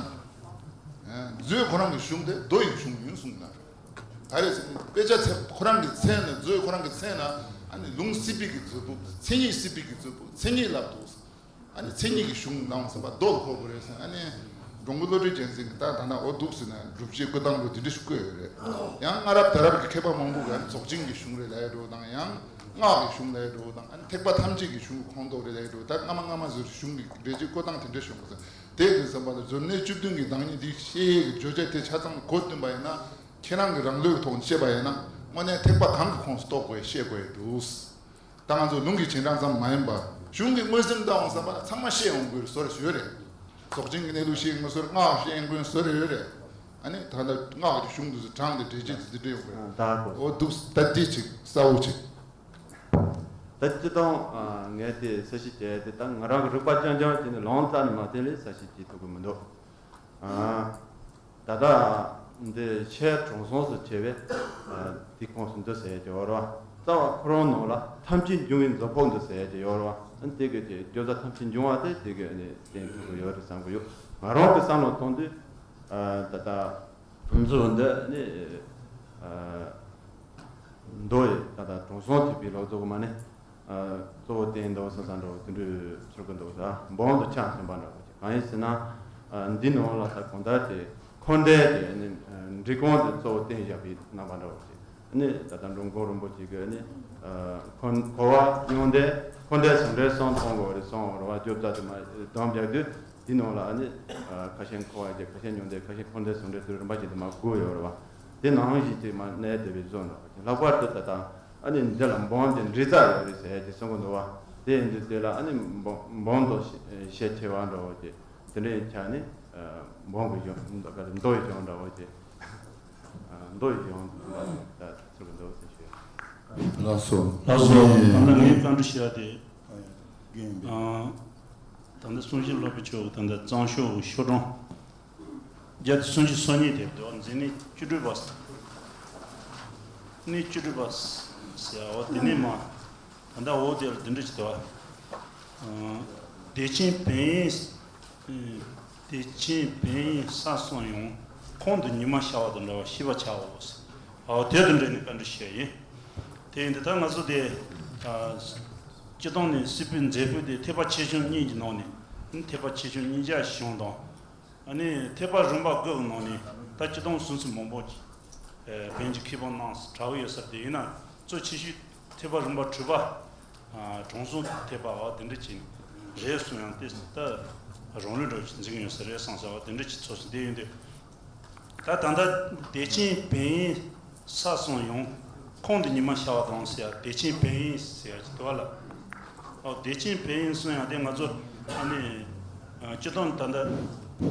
མཛོད་ཁོ་རང་གི་གཞུང་དེ་མདོ་ཡི་གཞུང་ཡིན་གསུངས་ན། ད་རེས་དཔེ་ཆ་ཚེ་ཁོ་རང་གི་མཚན་ནས་མཛོད་ཁོ་རང་གི་མཚན་ན་ཨ་ནི་ལུང་སྲིད་པའི་གི་མཛོད་སྤུ་མཚན་ཉིད་སྲིད་པའི་གི་མཛོད་སྤུ་མཚན་ཉིད་ལབ་འདུག་ཨ་ནི་མཚན་ཉིད་ཀྱི་གཞུང་གནང་བ་ཟེར་བ་རྡོ་ལ་ཕོག་དགོས་རེད་ཟེར། ཨ་ནི་འགྲོ་མགོན་བློ་གྲོས་རྒྱལ་མཚན་གྱིས་ད་ད་ན་འོ་འདུག་ཟེར་ན་སྒྲུབ་བྱེད་བཀོད་སྟངས་ལ་དེ་འདྲ་ཞིག་བཀོད་ཡོད་རེད། ཡང་སྔ་རབས་ད་རབས་ཀྱི་མཁས་པ་མང་པོ་གིས་ཨ་ནི་རྫོགས་ཆེན་གྱི་གཞུང་རེད་ལབ་ཡ་འདྲ་བོ་དང་། ཡང་སྔགས་ཀྱི་གཞུང་ལབ་ཡ་འདྲ་བོ་དང་། ཨ་ནི་ཐེག་པ་ཐམས་ཅད་ཀྱི་གཞུང་གི་ཁོངས་གཏོགས་རེད་ལབ་ཡ་འདྲ་བོ། ད་སྔ་མ་སྔ་མ་ཟེར་གཞུང་གི་འགྲེལ་བྱེད་བཀོད་སྟངས་དེ་འདྲ་བྱུང་བ་ཟེར། དེ་དུས་ཙམ་པ་ལ་སྦྱོར་ལྡན་བཅུ་བདུན་གྱི་བདག་ཉིད་འདི་ཤེས་ཡས་ཀྱི་བརྗོད་བྱ་དེ་ཆ་ཚང་གོ་བསྟུན་པ་ཡིན་ན། ཁྱེད་རང་གི་རང་ལུགས་ཀྱི་ཐོག་ནས་བཤད་པ་ཡིན་ན། དངོས་གནས་ཐེག་པ་གང་གི་ཁོངས་སུ་གཏོགས་དགོས་ཤེས་དགོས་ཡ་འདུག། ད་ང་ཚོ་ལུང་གི་རྗེས་འབྲང་ཙམ་མ་ཡིན་པ། གཞུང་གི་མངོན་སུམ་ལྟ་འོང་བསམ་པ་ན་ཚང་མ་ཤེས་འོང་དགོས་བཟོ་འདྲ་ཞིག་ཡོད་རེད། རྫོགས་ཆེན་གྱི་གནས་ལུགས་ཤེས་དགོས་བཟོ་འདྲ། སྔགས་ཤེས་དགོས་བཟོ་འདྲ་ཡོད་རེད། ཨ་ནི་ད་ལྟ་སྔགས་ཀྱི་གཞུང་དེ་ཚོ་དྲངས་ཏེ་འགྲེལ་བྱེད་དེ་ཚོ་འགྲེལ་ཡོང་དགོས། ད་གོ། འོ་འདུག། ད་འདི་ཅིག་གསལ་བོ་ཅིག། ད་སྤྱིར་བཏང་ཨ་ངས་དེ་གསལ་བཤད་བྱས་ཏེ། ད་ང་རང་གི་རིག་པ་རྐྱང་རྐྱང་བྱས་ནས་ལུང་རྟགས་ནས་མ་བསྟན་ལས་གསལ་བཤད་བྱེད་ཐུབ་ཀྱི་མི་འདུག། ཨ། ད་ལྟ་འདི་ཤེར་དྲུང་གསུམ་སུ་བྱས་པས། ཨ། དེ་ཁོངས་སུ་འདུ་ཟེར་གྱི་ཡོད་རེད་བ། རྩ་བ་ཁོ་རང་ནང་ལ་ཐམས་ཅད་འབྱུང་བའི་འཛོལ་ཕོག་འདུ་ཟེར་གྱི་ཡོད་རེད་བ། ཨ། དེ་གི་དེ་བརྗོད་བྱ་ཐམས་ཅད་འབྱུང་བ་དེ་དེ་གི་ནི་བསྟན་ཐུབ་ཀྱི་ཡོད་རེད་བསམ་གྱི་ཡོད། ང་རང་གི་བསམ་བློ་གཏོང་དུས། ཨ། ད་ལྟ་ཁོང་ཚོ་འདི་ནི། ཨ། མདོ་ཡི་ད་ལྟ་དྲུང་གསུམ་ཐེག་པའི་ལུགས་ཚོ་མ་ནི། ཨ། གཙོ་བོ་བསྟན་འདུག་ས་ས་འགྲོ་དེ་འདྲའི་ཚུལ་གྱི་འདུག་ས། འབུམ་དུ་ཆ་མཐུན་པ་འདྲ་བོ་ཅིག་གང་ཡིན་ཟེར་ན། ཨ། འདི་ནང་ལ་ད་གང་ལྟར་དེ་འཁོར་འདས་དེ་ནི་འབྲི་གུང་དེ་གཙོ་བོ་བསྟན་བཞག་པའི་རྣམ་པ་འདྲ་བོ་ཅིག། ནི་ད་ལྟ་འགྲོ་མགོན་རིན་པོ་ཆེ་གིས་ནི། ཨ། འཁོར་འཁོར་བ་མྱང་འདས་འཁོར་འདས་ཟུང་འབྲེལ་གསུམ་མཐོང་དགོས་རེད་གསུངས་རེད་བ། བརྗོད་བྱ་དེ་མ་བསྡོམས་རྒྱག་དུས། དེ་ནང་ལ་ཨ་ནི། ཨ། ཁ་ཤས་འཁོར་བ་བརྒྱད། ཁ་ཤས་མྱང་འདས། ཁ་ཤས་འཁོར་འདས་ཟུང་འབྲེལ་དུ་རིམ་པ་བཞིན་དུ་མར་བགོས་ཡོད་རེད་བ། དེ་ནང་བཞིན་དེ་མར་གནས་བསྡད་པའི་བཟོ་འདྲ་བ་ཅིག། ལྷག་པར་དུ་ད་ལྟ་ཨ་ནི་འདི་ལ་འབུམ་དེ་འབྲི་རྩ་ཡོད་རེད་ཟེར་ཡ་ཅིག་གསུང་གི་འདུག་བ། དེ་ཡིན་དུས་དེ་ལ་ཨ་ནི་འབུམ་འབུམ་དུ་ཤས་ཆེ་བ་འདྲ་བོ་ཅིག་དེ་འདྲའི་ཆ་ནི། ཨ། འབུམ་གྱི་གཞུང་མདོ་ཡི་གཞུང་འདྲ་བོ་ཅིག། ཨ། མདོ་ཡི་གཞུང་ད་ཚུལ་གྱི་འདུག་ཟེར་ཞུ། ལགས་སོ། ལགས་སོ། ད་ལྟ་ངས་བཀའ་འདྲི་ཞུ་ཡ་དེ། ཨ། ཡིན་པས། ཨ། ད་ལྟ་གསུང་བཞིན་སློབ་དཔོན་མཆོག་གི་ད་ལྟ་གཙང་ཕྱོགས་ཀྱི་ཤོག་གྲངས་བརྒྱ་དང་སུམ་ཅུ་སོ་གཉིས་དེ་འདུག། མཛད་ནི་བཅུ་དྲུག་པ། ནི་བཅུ་དྲུག་པ་ཟེར་བ་དེ་ནས་མ། ད་ལྟ་འོ་དེ་ལ་འདི་འདྲ་ཅིག་འདུག། ཨ། བདེ་ཆེན་བོན་ཡིན། བདེ་ཆེན་བོན་ཡིན་ས་གསུམ་ཡོང་། ཁོང་དུ་ཉི་མ་ཤར་བ་དང་འདྲ་བར་ཤེས་པར་བྱའོ། ཨོ་དེ་དང་འབྲེལ་ནས་བཀའ་འདྲི་ཞུ་ཡ་ཡིན། དེ་ཡིན་དུས་ད་ང་ཚོ་དེ། ཨ། སྤྱིར་བཏང་ནས་སྲིད་པའི་མཛད་པོ་དེ་ཐེག་པ་ཆེ་ཆུང་གཉིས་ཀྱི་ནང་ནས་ཐེག་པ་ཆེ་ཆུང་གཉིས་ཆ་བྱུང་དང་། ཨ་ནི་ཐེག་པ་རིམ་པ་དགུ་གི་ནང་ནས་ད་སྤྱིར་བཏང་སུམ་ཅུ་མང་པོ་ཅིག། ཨ། བོན་གྱི་མཁས་པ་རྣམས་སུ་གྲགས་ཡོད་ས་དེ་ཡིན་ན། གཙོ་ཆེ་ཤོས་ཐེག་པ་རིམ་པ་དྲུག་པ། ཨ། དྲུང་གསུམ་ཐེག་པ་བ་དེ་འདྲ་ཅིག་རེད་གསུང་ཡང་དེ་ད་རང་ལུགས་འདྲ་ཅིག་འཛིན་གྱི་ཡོད་ས་རེད་བསམ་ས་བ་དེ་འདྲ་ཅིག་ཚོར་སོང་། དེ་ཡིན་དུས་ད་ད་ལྟ་བདེ་ཆེན་བོན་ཡིན་ས་གསུམ་ཡོང་། ཁོང་དུ་ཉི་མ་ཤར་བ་དང་ཟེར་ཡ། བདེ་ཆེན་བོན་ཡིན་ཟེར་ཡ་ཅིག་འདུག་བ་ལ། ཨོ་བདེ་ཆེན་བོན་ཡིན་གསུང་ཡང་དེ་ང་ཚོ་ཨ་ནི། ཨ། སྤྱིར་བཏང་ད་ལྟ་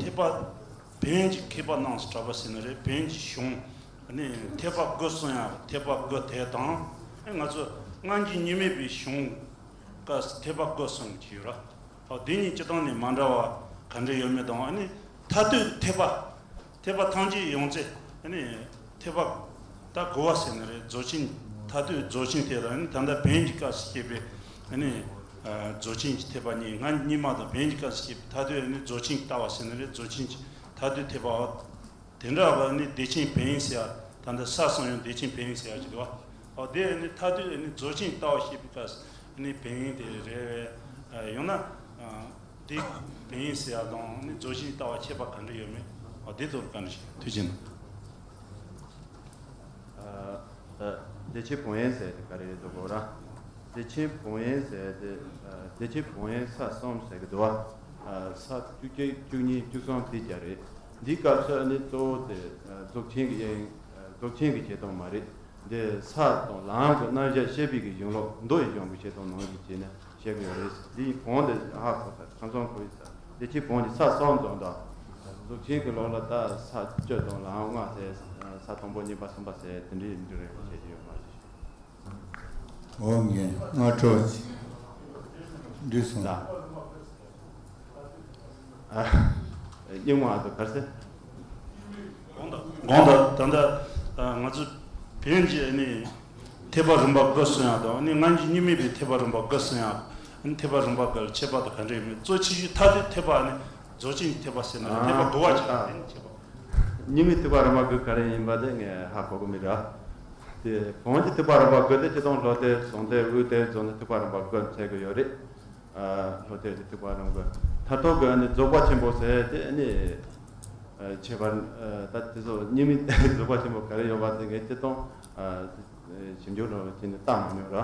ཐེག་པ་བོན་གྱི་མཁས་པ་རྣམས་སུ་གྲགས་པ་ཟེར་ན་རེད། བོན་གྱི་གཞུང་། ཨ་ནི་ཐེག་པ་དགུ་གསུང་ཡ། ཐེག་པ་དགུ་དེ་དང་། ཨ། ང་ཚོ་སྔ་འགྱུར་རྙིང་མའི་པའི་གཞུང་སྐབས་སུ་ཐེག་པ་དགུ་གསུང་གི་ཡོད་ར། ཨ། འདི་གཉིས་སྤྱིར་བཏང་ནས་མ་འདྲ་བ་ག་འདྲ་ཡོད་མེད་དང་། ཨ་ནི་མཐར་ཐུག་ཐེག་པ། ཐེག་པ་ཐམས་ཅད་ཡོངས་རྫོགས། ཨ་ནི་ཐེག་པ་ད་དགུ་པ་ཟེར་ན་རེད། རྫོགས་ཆེན། མཐར་ཐུག་རྫོགས་ཆེན་དེ་དང་། ཨ་ནི་ད་ལྟ་བོན་གྱི་སྐབས་སུ་སྐྱེས་པའི། ཨ་ནི། ཨ། རྫོགས་ཆེན་གྱི་ཐེག་པ་གཉིས། སྔ་རྙིང་མ་དང་བོན་གྱི་སྐབས་སུ་སྐྱེས་པའི་མཐར་ཐུག་ཨ་ནི་རྫོགས་ཆེན་གྱི་ལྟ་བ་ཟེར་ན་རེད། རྫོགས་ཆེན་གྱི་མཐར་ཐུག་ཐེག་པ། དེ་འདྲ་བ་ནི་བདེ་ཆེན་བོན་ཡིན་ཟེར་ཡ། ད་ལྟ་ས་གསུམ་ཡོང་བདེ་ཆེན་བོན་ཡིན་ཟེར་ཡ་ཅིག་འདུག་བ། ཨོ་དེ་ནི་མཐར་ཐུག་ནི་རྫོགས་ཆེན་ལྟ་བ་ཤེས་པའི་སྐབས་ནི་བོན་ཡིན་དེ་རེད་བས། ཡང་ན་འདི་བོན་ཡིན་ཟེར་ཡ་དང་ནི་རྫོགས་ཆེན་ལྟ་བ་ཁྱད་པར་ག་འདྲ་ཡོད་མེད། ཨོ་དེ་ཐོག་ལ་བཀའ་འདྲི་ཞུ། ཐུགས་རྗེ་གནང་། ཨ། ད་བདེ་ཆེན་བོན་ཡིན་ཟེར་དེ་ག་རེ་རེད་འདུག་གོ་ར། བདེ་ཆེན་བོན་ཡིན་ཟེར་དེ། ཨ། བདེ་ཆེན་བོན་ཡིན་ས་གསུམ་ཟེར་གི་འདུག་བ། ཨ། ས་བཅུ་གཅིག་བཅུ་གཉིས་བཅུ་གསུམ་དེ་རྒྱ་རེད། འདིའི་སྐབས་སུ་ནི་གཙོ་བོ་དེ། ཨ། རྫོགས་ཆེན་གྱི་དབྱིངས། ཨ། རྫོགས་ཆེན་གྱི་བྱེད་སྟངས་མ་རེད། འདི་ས་དང་ལམ་གྱི་རྣམ་གཞག་བཤད་པའི་གི་གཞུང་ལུགས། མདོ་ཡི་གཞུང་གི་བྱེད་སྟངས་ནང་བཞིན་བྱས་ནས་བཤད་གི་ཡོད་རེད། འདིའི་བོན་དེ་ཧ་གོ་ས། ཁམས་གསུམ་གོ་ཡི་ས། བདེ་ཆེན་བོན་གྱི་ས་གསུམ་འཛོམས་དང་། རྫོགས་ཆེན་གྱི་ལུགས་ལ་ད་ས་བཅུ་དང་ལམ་ལྔ་ཟེར། ས་དང་པོ་གཉིས་པ་གསུམ་པ་ཟེར་དེ་འདྲའི་འབྲི་རེས་བྱེད་ཀྱི་ཡོད་མ་རེད། འོ་ངས་སྔ་དྲོ་འདྲི་སོང་། ལ། ཨ། རྙིང་མ་ཨ་དུ་གར་སེ། དགོངས་དག། དགོངས་དག། ད་ལྟ་ང་ཚོ་བོན་གྱི་ནི་ཐེག་པ་རིམ་པ་དགུ་གསུང་ཡག་དང་ནི་སྔ་འགྱུར་རྙིང་མའི་པའི་ཐེག་པ་རིམ་པ་དགུ་གསུང་ཡག་ནི་ཐེག་པ་རིམ་པ་དགུ་ལ་ཁྱད་པར་དུ་ག་འདྲ་ཡོད་མེད། གཙོ་ཆེ་ཤོས་མཐར་ཐུག་ཐེག་པ་ནི་རྫོགས་ཆེན་གྱི་ཐེག་པ་ཟེར་ན་རེད། ཐེག་པ་དགུ་པ་ཅིག་ཨ་དེ་ནི་ཁྱད་པར། རྙིང་མའི་ཐེག་པ་རིམ་པ་དགུ་ག་རེ་ཡིན་པ་དེ་ངས་ཧ་གོ་གི་མི་ར། དེ་བོན་གྱི་ཐེག་པ་རིམ་པ་དགུ་དེ་སྤྱིར་བཏང་ལྷོ་གཏེར་ཟུང་གཏེར་དབུས་གཏེར་བརྩིས་ནས་ཐེག་པ་རིམ་པ་དགུ་འཚོལ་གི་ཡོད་རེད། ལྷོ་གཏེར་གྱི་ཐེག་པ་རང་གི་མཐར་ཐུག་གི་ཨ་ནི་རྫོགས་པ་ཆེན་པོ་ཟེར་དེ་ཨ་ནི་ཁྱད་པར་ད་དེ་ཚོ་གཉིས་མེད་རྫོགས་པ་ཆེན་པོ་ག་རེ་ཡོད་པ་དེ་ངས་སྤྱིར་བཏང་ཞིབ་འཇུག་རང་བྱས་ནས་བལྟ་མ་མྱོང་ར།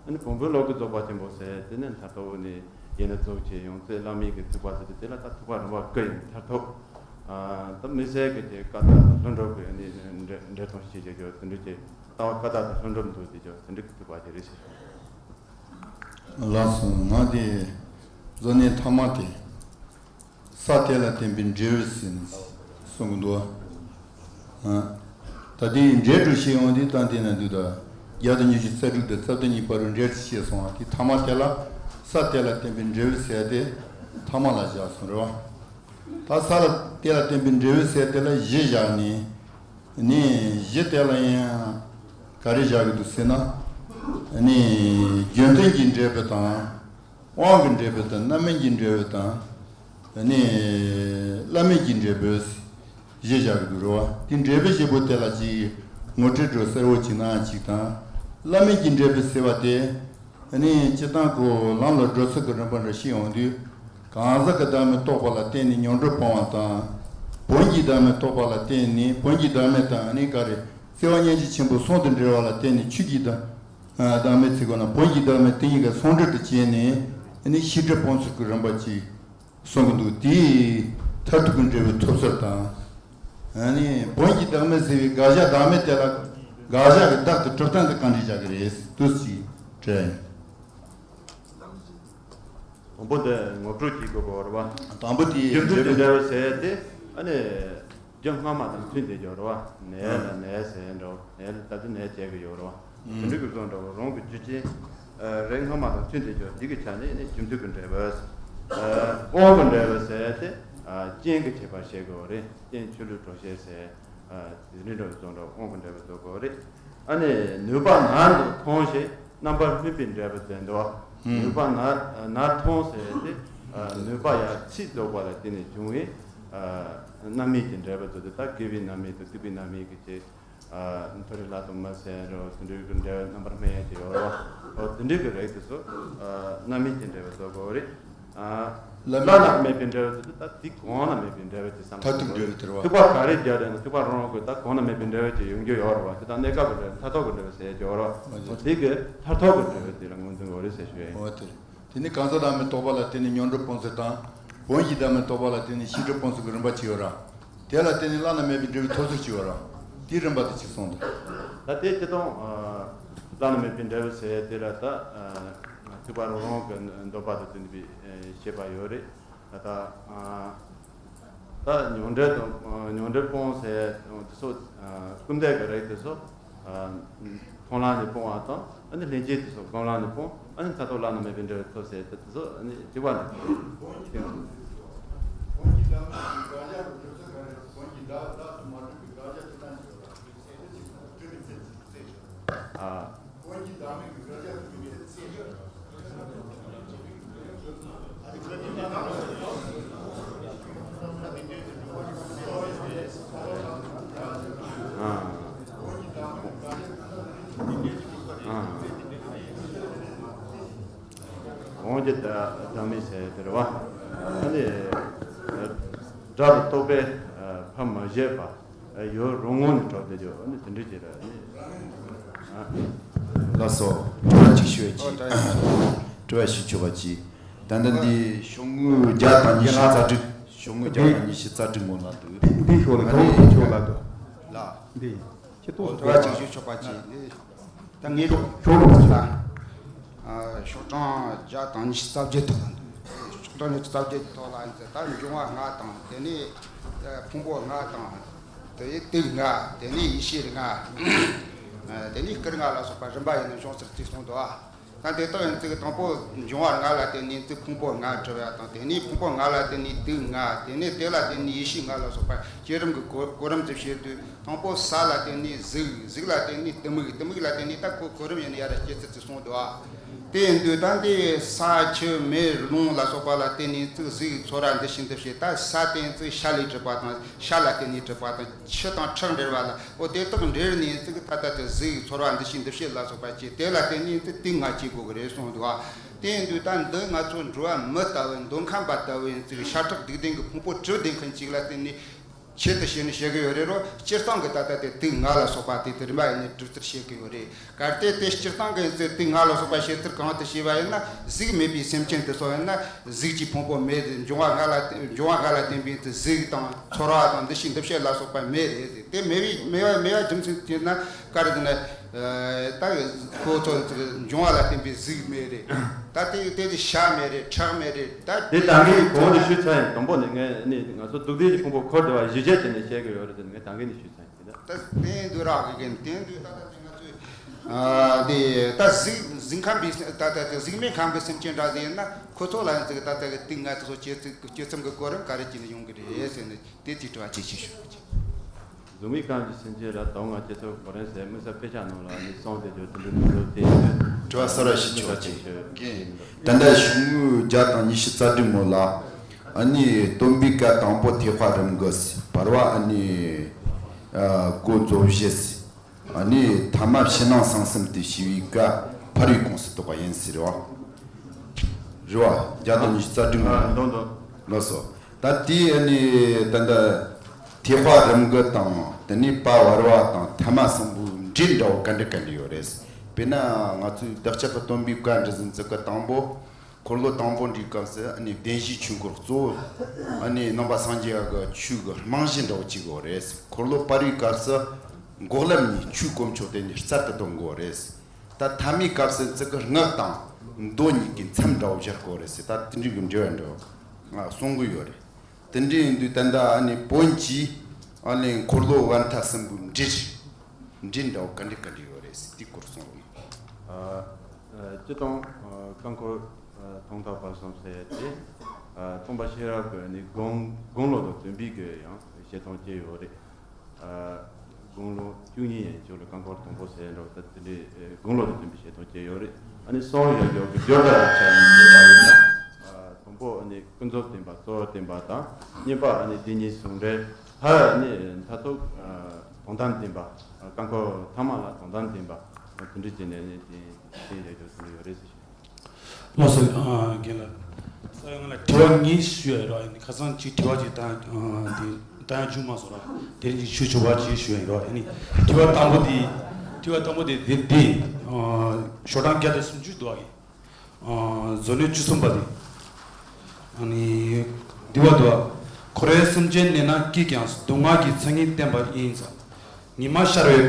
ཨ་ནི་བོན་པོའི་ལུགས་ཀྱི་རྫོགས་པ་ཆེན་པོ་ཟེར་དེ་ནི་མཐར་ཐུག་ནི་ཡེ་ནས་རྫོགས་ཆེན་ཡོངས་རྫོགས་བླ་མེད་ཀྱི་ཐེག་པ་ཟེར་དེ་དེ་ལ་ད་ཐེག་པ་རིམ་པ་དགུ་ཡིན། མཐར་ཐུག་ད་མི་ཟད་ཀྱི་དེ་ཀ་དག་ལྷུན་གྲུབ་ཀྱི་ནི་འགྲེལ་འགྲེལ་སྟངས་ཤིག་བྱེད་རྒྱུ་དེ་འདྲ་ཅིག་ལྟ་བ་ཀ་དག་དང་ལྷུན་གྲུབ་འདུག་དེ་ཅོག་དེ་འདྲ་གི་ཐེག་པ་ཅིག་རེད་ཟེར། ལགས་སོ། ང་དེ་གཟོད་ནས་ཐ་མ་དེ། ས་དེ་ལ་བརྟེན་པའི་འབྲས་བུ་ཟེར་ནས་གསུང་གི་འདུག་ཨ། ད་དེའི་འབྲས་བུ་ཞེས་ཡོང་དུས་ད་འདི་ན་འདུག་ད་བརྒྱ་དང་ཉི་ཤུ་རྩ་དྲུག་དང་རྩ་བདུན་གཉིས་བར་དུ་འགྲེལ་བཤད་བྱས་སོང་བ་དེ་ཐ་མ་དེ་ལ་ས་དེ་ལ་བརྟེན་པའི་འབྲས་བུ་ཟེར་དེ་ཐ་མ་ལ་བཞག་སོང་རེད་བ། ད་ས་ལ་དེ་ལ་བརྟེན་པའི་འབྲས་བུ་ཟེར་དེ་ལ་གཞི་བཞག་ནས་ནི་གཞི་དེ་ལ་ཡང་ག་རེ་བཞག་གི་འདུག་ཟེར་ན་ནི་རྒྱུ་མཐུན་གྱི་འབྲས་བུ་དང་། དབང་གི་འབྲས་བུ་དང་རྣམ་སྨིན་གྱི་འབྲས་བུ་དང་། ནི་བླ་མེད་ཀྱི་འབྲས་བུ་ཞེས་བཞག་གི་འདུག་རེད་བ། དེ་འབྲས་བུ་བཞི་པོ་དེ་ལ་ཅིག་ངོ་སྤྲོད་འགྲོ་གསལ་བོ་ཅིག་གནང་ཅིག་དང་། བླ་མེད་ཀྱི་འབྲས་བུ་ཟེར་བ་དེ་ནི་སྤྱིར་བཏང་ཁོ་ལམ་ལ་འགྲོ་ཚུལ་གྱི་རིམ་པ་འདྲ་ཞིག་ཡོང་དུས། གང་ཟག་གི་བདག་མེད་རྟོགས་པ་ལ་བརྟེན་ནས་མྱོང་གྲོལ་སྤོང་བ་དང་། བོན་གྱི་བདག་མེད་རྟོགས་པ་ལ་བརྟེན་ནས་བོན་གྱི་བདག་མེད་དང་ནི་ག་རེ་བརྩེ་བ་སྙིང་རྗེ་ཆེན་པོ་ཟུང་དུ་འབྲེལ་བ་ལ་བརྟེན་ནས་ཆོས་ཀྱི་བདག་ཨ། བདག་མེད་ཚིག་གོ་ན་བོན་གྱི་བདག་མེད་དེ་གཉིས་ཀ་ཟུང་འབྲེལ་དུ་བྱས་ནས་ནི་ཤེས་སྒྲིབ་སྤོང་ཚུལ་གྱི་རིམ་པ་ཅིག་གསུང་གི་འདུག་དེའི་མཐར་ཐུག་གི་འབྲས་བུ་ཐོབ་ཚུལ་དང་། ཨ་ནི་བོན་གྱི་བདག་མེད་ཟེར་བའི་དགག་བྱ་བདག་མེད་དེ་ལ་དགག་བྱ་གི་བདག་ཏུ་གྲུབ་སྟངས་དེ་གང་འདྲ་བཞག་གི་རེད་འདུག་ཅིག་དྲན། དང་པོ་དེ་ངོ་སྤྲོད་ཅིག་དགོས་པ་རེད་བ། དང་པོ་དེ་རྒྱུ་མཐུན་གྱི་འབྲས་བུ་ཟེར་དེ་ཨ་ནི། རྒྱུ་སྔ་མ་དང་མཐུན་ཏེ་ཡོད་རེད་བ། ནས་ལ་ནས་ཟེར་འགྲོ། ནས་ལ་ད་དུ་ནས་བྱས་ཀྱི་ཡོད་རེད་བ། དེ་འདྲ་གི་བཟོ་འདྲ་བོ་རང་གི་རྒྱུ་ཅན། རེད། སྔ་མ་དང་མཐུན་ཏེ་ཡོད་འདི་གི་ཆ་ནས་ནི་རྒྱུ་མཐུན་གྱི་འབྲས་བུ། དབང་གི་འབྲས་བུ་ཟེར་ཏེ། རྐྱེན་གྱི་ཁྱད་པར་བཤད་དགོས་རེད། རྐྱེན་ཆོས་ལུགས་གྲོགས་བཤད་ཟེར། དེ་འདྲ་འདྲ་བོ་བཟོ་འདྲ་དབང་གི་འབྲས་བུ་བཟོ་དགོས་རེད། ཨ་ནི་ནུས་པ་ནར་དུ་ཐོང་ཞེས་རྣམ་པར་སྨིན་པའི་འབྲས་བུ་ཟེར་འདུག་ནུས་པ་ནར་ནར་ཐོང་ཟེར་ཏེ། ནུས་པ་ཡར་ཚིག་རྫོགས་པ་ལ་བརྟེན་ནས་བྱུང་བའི། རྣམ་སྨིན་གྱི་འབྲས་བུ་ཚོ་དེ་དག་དགེ་བའི་རྣམ་སྨིན་དང་སྡིག་པའི་རྣམ་སྨིན་གྱི་ཆེད། མཐོ་རིས་ལྷ་དང་མི་ཟེར་རོ་དེ་འདྲའི་གི་འབྲས་བུ་རྣམ་པར་སྨིན་ཡས་ཀྱི་ཡོད་རོ། འོ་དེ་འདྲའི་གི་རིགས་དེ་ཚོ། རྣམ་སྨིན་གྱི་འབྲས་བུ་བཟོ་དགོས་རེད། བླ་ན་མེད་པའི་འབྲས་བུ་དེ་ད་དེ་གོང་ན་མེད་པའི་འབྲས་བུ་དེ་བསམ། མཐར་ཐུག་འབྲས་བུ་དེ་རེད་བ། ཐེག་པ་ག་རེ་རྒྱག་རེད་ན་ཐེག་པ་རང་རང་གི་ད་གོང་ན་མེད་པའི་འབྲས་བུ་ཅིག་ཡོང་རྒྱུ་ཡོད་རེད་བ། དེ་ད་གནས་སྐབས་ཀྱི་འབྲས་བུ་མཐར་ཐུག་གི་འབྲས་བུ་ཟེར་གྱི་ཡོད་རེད་བ། འོ་དེ་གི་མཐར་ཐུག་གི་འབྲས་བུ་དེ་ལ་ངོས་འཛིན་དགོས་རེད་ཟེར་ཞུ་ཡ་ཡིན། འོ་དེ་རེད། དེ་ནི་གང་ཟག་བདག་མེད་རྟོགས་པ་ལ་བརྟེན་ནས་མྱོང་གྲོལ་སྤོང་ཚུལ་དང་། བོན་གྱི་བདག་མེད་རྟོགས་པ་ལ་བརྟེན་ནས་ཤེས་སྒྲིབ་སྤོང་ཚུལ་གྱི་རིམ་པ་ཅིག་ཡོད་ར། དེ་ལ་བརྟེན་ནས་བླ་ན་མེད་པའི་འབྲས་བུ་ཐོབ་ཚུལ་ཅིག་ཡོད་ར། དེའི་རིམ་པ་དེ་གཅིག་གསུངས་འདུག་ད་དེ་སྤྱིར་བཏང་། བླ་ན་མེད་པའི་འབྲས་བུ་ཟེར་དེ་ལ་ད། ཐེག་པ་རང་རང་གི་འདོད་པ་དང་བསྟུན་པའི་བཤད་པ་ཡོད་རེད། ད་ལྟ། ད་མྱོང་འབྲེལ་དང་མྱོང་འབྲེལ་སྤོང་ཟེར་དེ་ཚོ། སྐུར་འདེབས་ཀྱི་རིགས་དེ་ཚོ། མཐོང་ལམ་ནས་སྤོང་བ་དང་ཨ་ནི་ལྷན་སྐྱེས་དེ་ཚོ་སྒོམ་ལམ་ནས་སྤོང་ཨ་ནི་མཐར་ཐུག་བླ་ན་མེད་པའི་འབྲས་བུ་ཐོབ་ཟེར་དེ་ཚོ་ཨ་ནི་གཅིག་པ་འདྲ། ཨ། འོན་ཀྱང་བདག་མེད་ཟེར་དེ་རེད་བ། ཨ་ནི། སྒྲ་དང་རྟོག་པས་ཕར་མ་བཞེད་པ། ཡུལ་རང་ངོ་ནས་གྲུབ་བསྡད་ཀྱི་ཡོད། ཨ་ནི་དེ་འདྲ་ཅིག་རེད། ཨ་ནི། ལགས་སོ། དྲི་བ་གཅིག་ཞུ་བ་གཅིག་དྲི་བ་ཞུ་ཆོག་པ་གཅིག་ད་ལྟ་འདི་ཤོག་ངོས་བརྒྱ་དང་ཉི་ཤུ་རྩ་དྲུག་ཤོག་ངོས་བརྒྱ་དང་ཉི་ཤུ་རྩ་དྲུག་ངོ་ལ་འདུག་འདི་ཤོག་ལ་ཨ་ནི། ཤོག་ལ་འདུག་ལ། འདི། ཁྱེད་ཏོག་ཙམ་དྲི་བ་གཅིག་ཞུ་ཆོག་པ་གཅིག་འདི། ད་ངས་ཤོག་ལ་ལ། ཤོག་གྲངས་བརྒྱ་དང་ཉི་ཤུ་རྩ་བརྒྱད་ཐོག་ལ་འདུག་ཤོག་གྲངས་ཉི་ཤུ་རྩ་བརྒྱད་ཐོག་ལ་ཡིན་ཚེ་ད་འབྱུང་བ་ལྔ་དང་དེ་ནས་ཕུང་པོ་ལྔ་དང་། དེ་དུག་ལྔ། དེ་ནས་ཡེ་ཤེས་ལྔ། དེ་ནས་སྐུ་ལྔ་ལ་སོགས་པ་རིམ་པ་ཡིན་ནོ་གཞུང་ཟེར་ཚིག་གསུངས་འདུག་ད་དེ་དག་ཡིན་ཚིག་དང་པོ་འབྱུང་བ་ལྔ་ལ་བརྟེན་ནས་ཚིག་ཕུང་པོ་ལྔ་གྲུབ་ཡ་དང་དེ་ནས་ཕུང་པོ་ལྔ་ལ་བརྟེན་ནས་དུག་ལྔ། དེ་ནས་དེ་ལ་བརྟེན་ནས་ཡེ་ཤེས་ལྔ་ལ་སོགས་པ་བསྐྱེད་རིམ་གྱི་གོ་གོ་རིམ་དུ་བཤད་དུས། དང་པོ་ས་ལ་བརྟེན་ནས་གཟུགས། གཟུགས་ལ་བརྟེན་ནས་གཏི་མུག་གཏི་མུག་ལ་བརྟེན་ནས་ད་ཁོ་གོ་རིམ་ཡིན་ན་ཡར་སྐྱེ་ཚུལ་ཚུལ་གསུངས་འདུག་ཨ། དེ་ཡིན་དུས་ད་འདི་ས་ཆུ་མེ་རླུང་ལ་སོགས་པ་ལ་བརྟེན་ནས་ཚིག་གཟུགས་ཚོར་བ་འདི་ཤིན་ཏུ་བྱེད། ད་ས་བརྟེན་ཚིག་ཤ་ལས་གྲུབ་པ་དང་། ཤ་ལ་བརྟེན་ནས་གྲུབ་པ་དང་། ཆུ་དང་ཁྲག་འབྲེལ་བ་ལ་འོ་དེ་དག་འབྲེལ་ནས་ཚིག་ད་ལྟ་དེ་གཟུགས་ཚོར་བ་འདི་ཤིན་ཏུ་བྱེད་ལ་སོགས་པ་སྐྱེ། དེ་ལ་བརྟེན་ནས་ཚིག་དུག་ལྔ་སྐྱེ་དགོས་ཀྱི་རེད་གསུངས་འདུག་ཨ། དེ་ཡིན་དུས་ད་འདི་ང་ཚོ་འགྲོ་བ་མི་ལྟ་བུ་མདོ་ཁམས་པ་ལྟ་བུ་ཡིན་ཙིག་ཤ་ཁྲག་སྡིག་ལྡན་གྱི་ཕུང་པོ་གྲུ་ལྡན་མཁན་ཅིག་ལ་བརྟེན་ནས་ཆེད་དུ་བྱས་ནས་བཤད་གི་ཡོད་རེད་རོ། སྤྱིར་བཏང་གི་ད་ལྟ་དེ་དུག་ལྔ་ལ་སོགས་པ་དེ་དེ་རིམ་པ་ཡིན་ནས་གྲུབ་ཚུལ་བཤད་གི་ཡོད་རེད། གལ་ཏེ་དེ་སྤྱིར་བཏང་གི་ཡིན་ཚེ་དུག་ལྔ་ལ་སོགས་པ་བཤད་ཚུལ་གང་དུ་བྱས་པ་ཡིན་ན། གཟུགས་མེད་པའི་སེམས་ཅན་དེ་ཚོ་ཡིན་ན་གཟུགས་ཀྱི་ཕུང་པོ་མེད་དེ། འབྱུང་བ་ལྔ་ལ་འབྱུང་བ་ལྔ་ལ་བརྟེན་པའི་དེ་གཟུགས་དང་ཚོར་བ་དང་འདུ་ཤེས་འདུ་བྱེད་ལ་སོགས་པ་མེད་རེད་ཟེར། དེ་མེད་པའི་མེད་པ་མེད་པ་རྒྱུ་མཚན་དེ་ན་ག་རེ་ཟེར་ན། ད་ཁོ་ཚོ་འབྱུང་བ་ལ་བརྟེན་པའི་གཟུགས་མེད་རེད། ད་དེ་དེ་དེ་ཤ་མེད་རེད། ཁྲག་མེད་རེད། ད་དེ་ད་གིན་གོང་དུ་ཞུས་ཚར་ཡིན། དང་པོ་ནས་ངས་ནི་ང་ཚོ་སྡུག་བདེན་གྱི་ཕུང་པོ་འཁོར་བསྡད་པ་གཞི་བྱས་བྱས་ནས་བཤད་གི་ཡོད་རེད་ཟེར་ནས་ངས་ད་གིན་ནས་ཞུས་ཚར་ཡིན། དེ་ད་དེ་འདུག་རག་གི་གན་དེ་འདུག་ད་ད་དེ་ང་ཚོས་ཨ་དེ་ད་གཟུགས་གཟུགས་ཁམས་པའི་ད་ད་དེ་གཟུགས་མེད་ཁམས་ཀྱི་སེམས་ཅན་འདྲ་ཟེར་ཡིན་ན། ཁོ་ཚོ་ལ་ཡང་ཅིག་ད་ད་གི་དེ་ང་ཚོ་སྤྱོད་ཚུལ་སྤྱོད་ཚུལ་གྱི་གོ་རིམ་ག་རེ་བྱས་ནས་ཡོང་གི་རེད་ཟེར་ནས་དེ་དེའི་དྲི་བ་དེ་ཅིག་ཞུ། གཟུགས་མེད་ཁམས་ཀྱི་སེམས་ཅན་ལ་དོན་ལྔ་སྤྱི་ཚོགས་གོ་རིམ་ཟེར་དམིགས་བསལ་དཔེ་ཆ་ནང་ལ་ནི་གསུངས་བསྡད་རྒྱུ་དེ་འདྲ་མི་འདུག་དེ་ཡིན་དུས་དྲི་བ་གསར་བ་ཞིག་ཞུ་བ་ཅིག་ཞུ་གི་ཡིན། ད་ལྟ་གཞུང་དངུལ་བརྒྱ་དང་ཉི་ཤུ་རྩ་དྲུག་མོ་ལ་ཨ་ནི་སྟོན་པའི་བཀའ་དང་པོ་ཐེག་པ་རིམ་དགུ་ཟེར། བར་བ་ཨ་ནི་ཨ་སྒོ་རྫོགས་བཞི་ཟེར། ཨ་ནི་ཐ་མ་ཕྱི་ནང་གསང་གསུམ་དུ་ཞི་བའི་བཀའ་ཕ་རོལ་ཀུན་སུ་རྟོག་པ་ཡིན་ཟེར་བ། རེད་བ། བརྒྱ་དང་ཉི་ཤུ་རྩ་དྲུག་མོ། ཨ་འདོན་འདོན། ལགས་སོ། ད་དེ་ཨ་ནི་ད་ལྟ་ཐེག་པ་རིམ་དགུ་དང་དེ་ནས་པ་བར་བ་དང་ཐ་མ་གསུམ་པོ་འབྲེལ་འདྲ་བོ་ག་འདྲ་ག་འདྲ་ཡོད་རེད། དཔེར་ན་ང་ཚོའི་བདག་ཅག་གི་སྟོན་པའི་བཀའ་འདྲི་ཟིན་ཚིག་གི་དང་པོ། འཁོར་ལོ་དང་པོ་འདྲིའི་སྐབས་སུ་ཨ་ནི་བདེན་བཞིའི་ཆོས་འཁོར་གཙོ་བོ་ཨ་ནི་ནང་པ་སངས་རྒྱས་པ་གི་ཆོས་ཀྱི་རྨང་གཞི་འདྲ་བོ་གཅིག་ཡོད་རེད། འཁོར་ལོ་བར་བའི་སྐབས་སུ་འགོག་ལམ་གཉིས་ཆོས་དཀོན་མཆོག་དེ་གཉིས་རྩལ་དུ་གཏོང་དགོས་རེད། ད་ཐ་མའི་སྐབས་སུ་ཙི་གི་སྔགས་དང་མདོ་གཉིས་ཀྱི་མཚམས་འདྲ་བོ་སྦྱར་དགོས་རེད་ཟེར། ད་དེ་འདྲའི་གི་འབྲེལ་བ་འདྲ་བོ་ང་གསུང་གི་ཡོད་རེད། དེ་འདྲ་ཡིན་དུས་ད་ལྟ་ཨ་ནི་བོན་གྱིས་ཨ་ནི་འཁོར་ལོ་བར་མཐའ་གསུམ་པོའི་འབྲེལ་འབྲེལ་འདྲ་བོ་ག་འདྲ་ག་འདྲ་ཡོད་རེད་ཟེར། དེའི་སྐོར་གསུང་རོགས་གནང་། ཨ་ཨ་སྤྱིར་བཏང་ཨ་རྐང་འཁོར་ཨ་ཐོག་མཐའ་བར་གསུམ་ཟེར་ཏེ་ཨ་སྟོན་པ་ཤེས་རབ་ཀྱི་ནི་དགུང་དགུང་ལོ་དང་བསྟུན་པའི་གི་ཡང་བཤད་སྟངས་ཅིག་ཡོད་རེད། ཨ་དགུང་ལོ་བཅུ་གཉིས་ཡན་ཆོད་ལ་རྐང་འཁོར་དང་པོ་ཟེར་འདྲ་བོ་ད་དེ་འདྲའི་ཨ་དགུང་ལོ་དང་བསྟུན་པའི་བཤད་སྟངས་ཅིག་ཡོད་རེད། ཨ་ནི་གསུང་ཡོད་ཡོད་ཀྱི་སྦྱོར་བ་ཡང་ཆ་ཡིན་པ་ཡིན་ན། ཨ་དང་པོ་ཨ་ནི་ཀུན་རྫོབ་བདེན་པ་གཙོ་བོ་བདེན་པ་དང་། གཉིས་པ་ཨ་ནི་དེ་གཉིས་ཟུང་འབྲེལ། ད་ཨ་ནི་མཐར་ཐུག་ཨ་དོན་དམ་བདེན་པ། རྐང་འཁོར་ཐ་མ་ལ་དོན་དམ་བདེན་པ། དེ་འདྲ་བྱས་ནས་ཨ་ནི་དེ་དེ་ཡོད་ཡོད་ཟེར་ཡོད་རེད་ཟེར། ལགས་སོ། ཨ་རྒན་ལགས། ས་ཡོང་ལ་དྲི་བ་གཉིས་ཞུ་ཡ་རོགས། ཨ་ནི་ཁ་སང་གཅིག་དྲི་བ་གཅིག་བཏང་ཨ་དེ་བཏང་ཡ་བྱུང་མ་སོང་རོགས། དེ་རིང་གཅིག་ཞུ་ཆོག་པ་གཅིག་ཞུ་ཡ་རོགས། ཨ་ནི་དྲི་བ་དང་པོ་དེ་དྲི་བ་དང་པོ་དེ་དེ་དེ་ཨ་ཤོག་གྲངས་བརྒྱ་དང་སུམ་ཅུ་འདུག་ཨ་གི། ཨ་མཛོད་བླུན་བཅུ་གསུམ་པ་དེ། ཨ་ནི་འདི་བ་འདུག་ཨ། འཁོར་བའི་སེམས་ཅན་གནས་ན་སྐྱིད་ཀྱང་སྡུག་བསྔལ་གྱི་མཚན་ཉིད་བསྟན་པ་ཡིན་ཙང་། ཉི་མ་ཤར་བའི་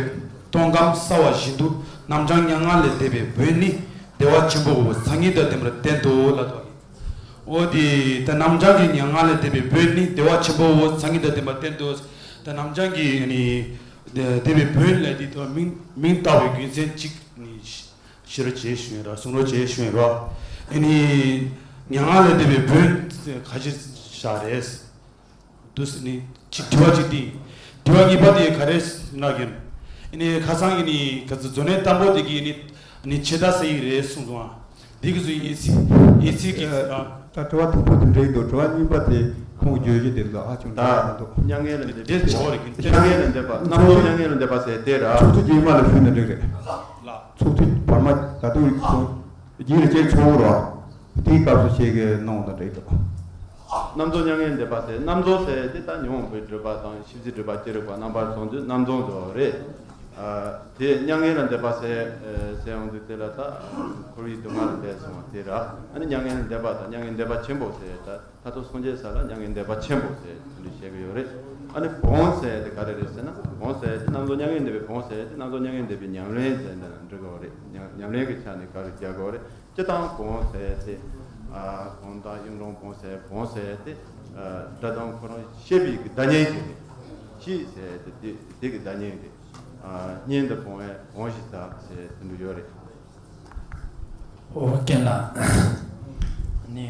སྟོན་ཁམས་གསལ་བ་བཞིན་དུ་རྣམ་བྱང་མྱ་ངན་ལས་འདས་པའི་བོན་ནི་བདེ་བ་ཆེན་པོའོ་མཚན་ཉིད་དང་ལྡན་པར་བསྟན་ཏོ་ལབ་འདུག་ཨ། འོ་དེ་ད་རྣམ་བྱང་གི་མྱ་ངན་ལས་འདས་པའི་བོན་ནི་བདེ་བ་ཆེན་པོའོ་མཚན་ཉིད་དང་ལྡན་པར་བསྟན་ཏོ། ད་རྣམ་བྱང་གི་ཨ་ནི་བདེ་བའི་བོན་ལས་དེ་ད་མིང་མིང་བཏགས་པའི་རྒྱུ་མཚན་གཅིག་ནི། ཤེས་རོགས་བྱེད་ཞུ་ཡིན་རོགས། གསུང་རོགས་བྱེད་ཞུ་ཡིན་རོགས། ཨ་ནི་མྱ་ངན་ལས་འདས་པའི་བོན་ཁ་ཅིག་བཞག་རེད། དུ་ནི་གཅིག་དྲི་བ་གཅིག་དེ། དྲི་བ་གཉིས་པ་དེ་ག་རེ་ལབ་ཀྱི་ཡིན། ཨ་ནི་ཁ་སང་གི་ནི་ག་ཚོད་མཛོད་བླུན་དང་པོ་དེ་གི་ནི་ནི་ཆེ་ད་ཟེར་ཡི་རེད་གསུངས་སོང་ཨ། འདི་གི་ཚོ་ཡི་ཚིག་ཡི་ཚིག་གི་ཨ། ད་དྲི་བ་དང་པོ་དེ་འདྲ་ཡིན་འདུག་དྲི་བ་གཉིས་པ་དེ་ཁོང་གི་བརྗོད་གཞི་དེ་ལ་ཧ་ཅང་འདྲ་མི་འདུག་མྱ་ངན་ལས་འདས་པའི་དེ་བྱ་བ་རེད་ཀྱི། མྱ་ངན་ལས་འདས་པ་རྣམ་རྟོག་མྱ་ངན་ལས་འདས་པ་ཟེར་དེ་ར། ཚོགས་ཐུན་རྗེས་མ་ལ་ཞུས་ན་འགྲིག་རེད། ལགས། ཚོགས་ཐུན་བར་མ་ད་དུང་ཚོགས་རྗེས་ལ་སྐྱེལ་ཆོག་གི་ར། དེའི་སྐབས་སུ་བཤད་གི་གནང་དང་འགྲིག་འདུག་རྣམ་རྟོག་མྱ་ངན་ལས་འདས་པ་ཟེར་རྣམ་རྟོག་ཟེར་དེ་ད་ཉོན་མོངས་པའི་སྒྲིབ་པ་དང་ཤེས་བྱའི་སྒྲིབ་པ་ཅི་རིགས་པ་རྣམ་པར་སོང་དུས་རྣམ་རྟོག་འདྲ་བོ་རེད། ཨ་དེ་མྱ་ངན་ལས་འདས་པ་ཟེར་ཨ་ཟེར་ཡོང་དུས་དེ་ལ་ད་འཁོར་བའི་སྡུག་བསྔལ་ལས་འདས་སོང་བ་དེ་ར། ཨ་ནི་མྱ་ངན་ལས་འདས་པ་དང་མྱ་ངན་ལས་འདས་པ་ཆེན་པོ་ཟེར་ད། མཐར་ཐུག་སངས་རྒྱས་ས་ལ་མྱ་ངན་ལས་འདས་པ་ཆེན་པོ་ཟེར་དེ་འདྲ་བཤད་ཀྱི་ཡོད་རེད། ཨ་ནི་བོན་ཟེར་དེ་ག་རེ་རེད་ཟེར་ན། བོན་ཟེར་དེ་རྣམ་རྟོག་མྱ་ངན་ལས་འདས་པའི་བོན་ཟེར་དེ་རྣམ་རྟོག་མྱ་ངན་ལས་འདས་པའི་ཉམས་ལེན་ཟེར་འདི་ལ་འགྲིག་གི་ཡོད་རེད། ཉམས་ཉམས་ལེན་གྱི་ཆ་ནས་ག་རེ་རྒྱག་གི་ཡོད་རེད། སྤྱིར་བཏང་བོན་ཟེར་དེ་ཨ་བོན་དང་གཡུང་དྲུང་བོན་ཟེར་བོན་ཟེར་དེ་ཨ་སྒྲ་གདངས་ཁོ་རང་བཤད་པའི་གི་བརྡ་རྙིང་ཅིག་རེད། གཅིག་ཟེར་དེ་དེ་དེ་གི་བརྡ་རྙིང་རེད། ཨ་སྙན་དུ་བོང་བས་བོན་ཞེས་བཏགས་ཟེར་དེ་འདྲ་ཡོད་རེད། ཨོ་རྒན་ལགས། ནི།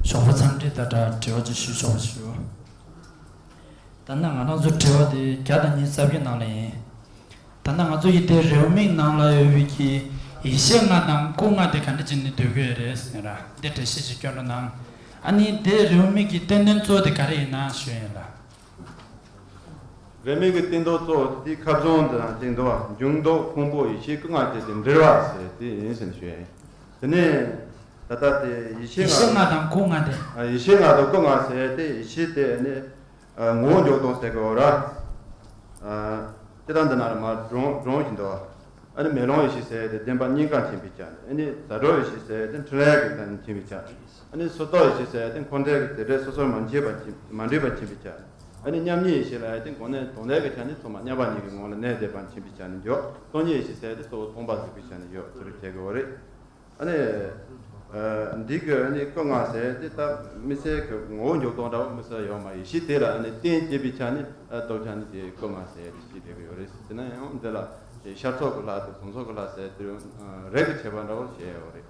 ཞོགས་པ་འཚམས་འདྲི་དང་སྦྲགས་དྲི་བ་ཅིག་ཞུ་ཆོག་པ་ཞུ། ད་ནི་ང་རང་ཚོ་དྲི་བ་དེ་བརྒྱ་དང་ཉི་ཤུ་རྩ་བརྒྱད་ནང་ལ་ཡིན། ད་ནི་ང་ཚོ་ཡི་དེ་རེའུ་མིག་ནང་ལ་ཡོད་པའི་གི་ཡེ་ཤེས་ལྔ་དང་སྐུ་ལྔ་དེ་ག་འདྲ་བྱས་ནས་སྡོད་ཀྱི་ཡོད་རེད་ཟེར་ན་འདི་འགྲེལ་བཤད་ཅིག་སྐྱོན་རོགས་གནང་། ཨ་ནི་དེ་རེའུ་མིག་གི་བསྟན་དོན་གཙོ་བོ་དེ་ག་རེ་ཡིན་ན་ཞུ་ཡིན་ལ། རེའུ་མིག་གི་བསྟན་དོན་གཙོ་བོ་དེ་ཁ་བྱང་དུ་བསྟན་དོན་འབྱུང་ལྡོག་ཕུང་པོ་ཡེ་ཤེས་སྐུ་ལྔ་བཅས་ཏེ་འབྲེལ་བ་ཟེར་དེ་ཡིན་ཟེར་ནས་ཞུ་ཡ་ཡིན། དེ་ནས་ ད་ལྟ་དེ་ཡེ་ཤེས་ཡེ་ཤེས་ལྔ་ལྔ་དང་སྐུ་ལྔ་དེ། ཨ། ཡེ་ཤེས་ལྔ་དང་སྐུ་ལྔ་ཟེར་ཏེ། ཡེ་ཤེས་དེ་ནི། ཨ། ངོ་བོ་འཇོག་སྟངས་ཟེར་གི་ཡོད་ར། ཨ། སྤྱིར་བཏང་འདི་ན་ར་མར་སྒྲོང་སྒྲོང་བཞིན་དུ། ཨ་ནི་མེ་ལོང་ཡེ་ཤེས་ཟེར་ཏེ་བདེན་པ་གཉིས་ཀ་མཁྱེན་པའི་ཆ་ནས། ཨ་ནི་ཟ་འཕྲུག་ཡེ་ཤེས་ཟེར་ཏེ་འཕྲིན་ལས་ཀྱི་ཐད་ནས་མཁྱེན་པའི་ཆ་ནས། ཨ་ནི་སོ་ཐོག་ཡེ་ཤེས་ཟེར་ཏེ་འཁོར་འདས་ཀྱི་དེ་འདྲའི་སོ་སོར་མ་མཁྱེན་པ་མཁྱེན། མ་འདྲེས་པ་མཁྱེན་པའི་ཆ་ནས། ཨ་ནི་མཉམ་ཉིད་ཡེ་ཤེས་ལ་ཡང་དེ་གོང་ནས་དོན་ལས་ཀྱི་ཆ་ནས་ཚང་མ་མཉམ་པ་ཉིད་ཀྱི་ངང་ལ་གནས་བསྡད་པ་མཁྱེན་པའི་ཆ་ནས་འཇོག་སྟོང་ཉིད་ཡེ་ཤེས་ཟེར་ཏེ་གཙོ་བོ་སྟོང་པ་གཟིགས་པའི་ཆ་ནས་འཇོག་དེ་རུ་བྱེད་དགོས་པ་རེད། ཨ་ནི། ཨ། འདི་གི་ཨ་ནི་སྐུ་ལྔ་ཟེར་དེ་ད་དམིགས་བསལ་གྱི་ངོ་བོ་འཇོག་སྟངས་འདྲ་བོ་དམིགས་བསལ་ཡོད་མ་རེད། ཡེ་ཤེས་དེ་ལ་ཨ་ནི་རྟེན་བྱེད་པའི་ཆ་ནས། ཨ། སྟོབས་ཆ་ནས་དེ་སྐུ་ལྔ་ཟེར་ཏེ་བཤད་བསྡད་ཀྱི་ཡོད་རེད། དེ་ན་ཡང་འདི་ལ་ཤར་ཕྱོགས་ཀྱི་ལྷ་དང་ཟུར་ཕྱོགས་ཀྱི་ལྷ་ཟེར་དེ་རིགས་ཀྱི་ཁྱད་པར་འདྲ་བོ་བཤད་ཡོད་རེད།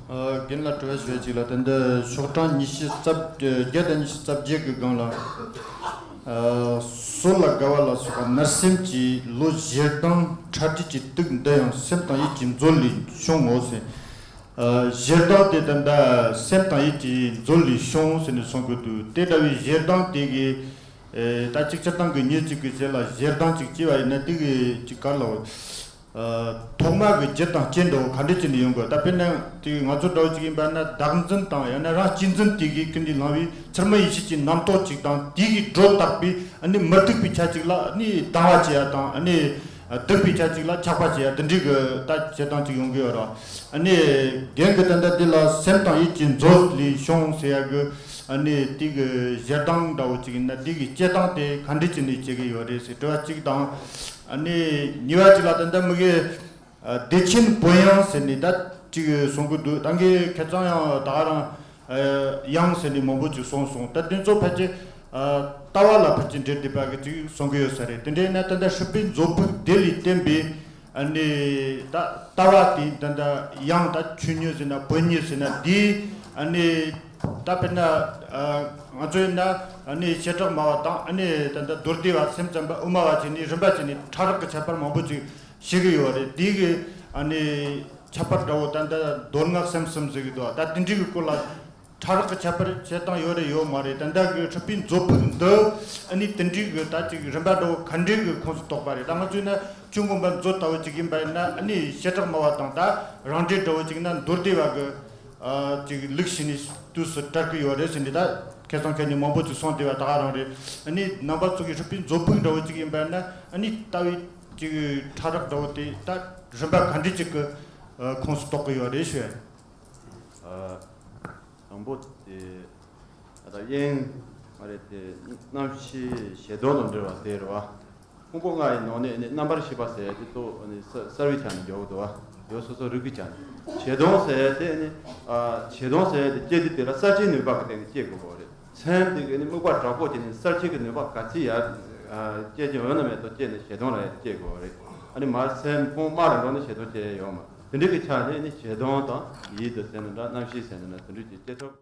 ཨ། རྒན་ལ་དྲི་བ་ཞུ་ཡ་ཅིག་ལ། ད་འདི་ཤོག་གྲངས་ཉི་ཤུ་རྩ་བརྒྱད་དང་ཉི་ཤུ་རྩ་བརྒྱད་ཀྱི་སྒང་ལ། ཨ། སྲོད་ལ་དགའ་བ་ལ་སོགས་པ་མནར་སེམས་ཀྱི་བློ་ཞེ་སྡང་ཕྲ་སྒྲིག་གི་དུག་འདི་ཡང་སེམས་དང་ཡིད་ཀྱི་མཛོད་ལས་བྱུང་ངོ་ཟེར། ཨ། ཞེ་སྡང་དེ་ད་ལྟ་སེམས་དང་ཡིད་ཀྱི་མཛོད་ལས་བྱུང་ཟེར་ནས་གསུང་གི་འདུག་དེ་འདྲ་བའི་ཞེ་སྡང་དེ་གི། ཨེ། ད་ཅིག་སྤྱིར་བཏང་གི་ཉིད་ཅིག་གི་རྗེས་ལ་ཞེ་སྡང་ཅིག་སྐྱེ་བ་ཡིན་ན། དེ་གི་ཅིག་ག་རེ་ལབ། ཨ། ཐོག་མ་གི་རྒྱུ་དང་རྐྱེན་འདྲ་བོ་ག་འདྲ་བྱས་ནས་ཡོང་དགོས། ད་དཔེར་ན་དེ་ང་ཚོ་འདྲ་བོ་ཅིག་ཡིན་པ་ན། བདག་འཛིན་དང་ཡང་ན་རང་གཅེས་འཛིན་དེ་གིས་ཀུན་ནས་བསླངས་པའི་ཚུལ་མིན་ཡེ་ཤེས་ཀྱི་རྣམ་རྟོག་ཅིག་དང་། དེ་གིས་སྒྲོ་བཏགས་པའི་ཨ་ནི་མི་སྡུག་པའི་ཆ་ཅིག་ལ་ཨ་ནི་སྡང་བ་བྱེད་ཡ་དང་། ཨ་ནི་སྡུག་པའི་ཆ་ཅིག་ལ་ཆགས་པ་བྱེད་ཡ། དེ་འདྲའི་གི་ད་བྱེད་སྟངས་ཅིག་ཡོང་གི་ཡོད་རེད། ཨ་ནི་རྒན་གྱིས་ད་ལྟ་འདི་ལ་སེམས་དང་ཡིད་ཀྱི་མཛོད་ལས་བྱུང་ཟེར་ཡ་གི། ཨ་ནི་དེ་གི་ཞེ་སྡང་འདྲ་བོ་ཅིག་ཡིན་ན། དེ་གི་སྐྱེ་སྟངས་དེ་ག་འདྲ་བྱས་ནས་སྐྱེ་གི་ཡོད་རེད་ཟེར་དྲི་བ་གཅིག་དང་། ཨ་ནི་གཉིས་པ་གཅིག་ལ། ད་ལྟ་མི་གི། ཨ། བདེ་ཆེན་བོད་དབྱངས་ཟེར་ནས་ད་ཅིག་གསུང་གི་འདུག་ད་གིན་ཁ་སང་ཡང་ད་ག་རང་། ཨ། དབྱངས་ཟེར་ནས་མང་པོ་ཅིག་གསུངས་སོང་། ད་དེ་ཚོ་ཕལ་ཆེར། ཨ། ལྟ་བ་ལ་ཕལ་ཆེར་འབྲེལ་བསྡད་པ་གི་ཅིག་གསུང་གི་ཡོད་ས་རེད། དེ་འདྲ་ཡིན་ན་ད་ལྟ་སྲིད་པའི་མཛོད་ཕུགས་དེ་ལས་བརྟེན་པའི། ཨ་ནི་ད་ལྟ་བ་དེ་ད་ལྟ་དབྱངས་ད་ཆོས་ཉིད་ཟེར་ན་བོད་ཉིད་ཟེར་ན་དེ། ཨ་ནི་ད་དཔེར་ན། ཨ། ང་ཚོ་ཡིན་ན་ཨ་ནི་བྱེ་བྲག་སྨྲ་བ་དང་། ཨ་ནི་ད་ལྟ་མདོ་སྡེ་པ། སེམས་ཙམ་པ། དབུ་མ་པ་བྱས་ནས་རིམ་པ་བྱས་ནས་ཕྲ་རགས་ཀྱི་ཁྱད་པར་མང་པོ་ཅིག་བྱེད་ཀྱི་ཡོད་རེད། དེ་གི་ཨ་ནི་ཁྱད་པར་འདྲ་བོ་ད་ལྟ་མདོ་སྔགས་སེམས་གསུམ་ཟེར་གི་འདུག་ད་དེ་འདྲའི་གི་སྐོར་ལ་ཕྲ་རགས་ཀྱི་ཁྱད་པར་བྱེད་སྟངས་ཡོད་རེད་ཡོད་མ་རེད། ད་ལྟ་གི་སྲིད་པའི་མཛོད་ཕུགས་འདི་ཨ་ནི་དེ་འདྲའི་གི་ད་ཅིག་རིམ་པ་འདྲ་བོ་ག་འདྲའི་གི་ཁོངས་སུ་གཏོགས་པ་རེད། ད་ང་ཚོས་ན་ཆོས་མངོན་པ་མཛོད་ལྟ་བུ་ཅིག་ཡིན་པ་ཡིན་ན། ཨ་ནི་བྱེ་བྲག་སྨྲ་བ་དང་ད་རང་འགྲེལ་འདྲ་བོ་ཅིག་ན་མདོ་སྡེ་པ་གི། ཨ། ཅིག་ལུགས་ཤིག་ནས་དུས་སུ་གྲལ་གི་ཡོད་རེད་ཟེར་ནས། ད་ཁ་སང་ཁ་ཉིན་མང་པོ་ཅིག་གསུངས་བསྡད་པ་ད་ག་རང་རེད། ཨ་ནི་རྣམ་པ་ཚོ་གི་སྲིད་པའི་མཛོད་ཕུགས་འདྲ་བོ་ཅིག་ཡིན་པ་ན། ཨ་ནི་ལྟ་བའི་ཅིག་ཕྲ་རགས་འདྲ་བོ་དེ་ད་རིམ་པ་ག་འདྲ་ཅིག་གི། ཨ། ཁོངས་སུ་གཏོགས་གི་ཡོད་རེད་ཞུ། ཨ། དང་པོ་དེ། ད་དབྱིངས་མ་རེད་དེ། རྣམ་ཤེས་ཞེ་སྡང་དང་འབྲེལ་བ་དེ་རེད་བ། ཕུང་པོ་ལྔ་ཡི་ནང་ནས་ནི་རྣམ་པར་ཤེས་པ་ཟེར་ཡ་དེ་ཏོ་ནི་གསལ་བའི་ཆ་ནས་འཇོག་གི་འདུག་བ། ཡོད་སོ་སོ་རིག་པའི་ཆ་ནས། ཞེ་སྡང་ཟེར་ཡ་དེ་ནི། ཨ། ཞེ་སྡང་ཟེར་ཡ་དེ་སྐྱེ་དུས་དེ་ལ་གསལ་བྱེད་ནུས་པ་གི་སྟེང་ནས་སྐྱེ་དགོས་པ་རེད། སེམས་དེ་གི་ནི་དམིགས་པ་དྲག་པོ་བྱས་ནས་གསལ་བྱེད་ཀྱི་ནུས་པ་ག་ཚོད་ཡར། ཨ། སྐྱེ་ཀྱི་ཡོད་ན་མེད་དོ་སྐྱེ་ནས་ཞེ་སྡང་ལ་ཡར་སྐྱེ་དགོས་པ་རེད། ཨ་ནི་མར་སེམས་ཕུང་དམར་རུ་འགྲོ་ནས་ཞེ་སྡང་སྐྱེ་ཡ་ཡོད་མ། དེ་འདྲ་གི་ཆ་ནས་ནི་ཞེ་སྡང་དང་ཡིད་དུ་ཟེར་ན་འདྲ། རྣམ་ཤེས་ཟེར་ན་འདྲ། དེ་འདྲ་ཅིག་སྐྱེ་ཐུབ།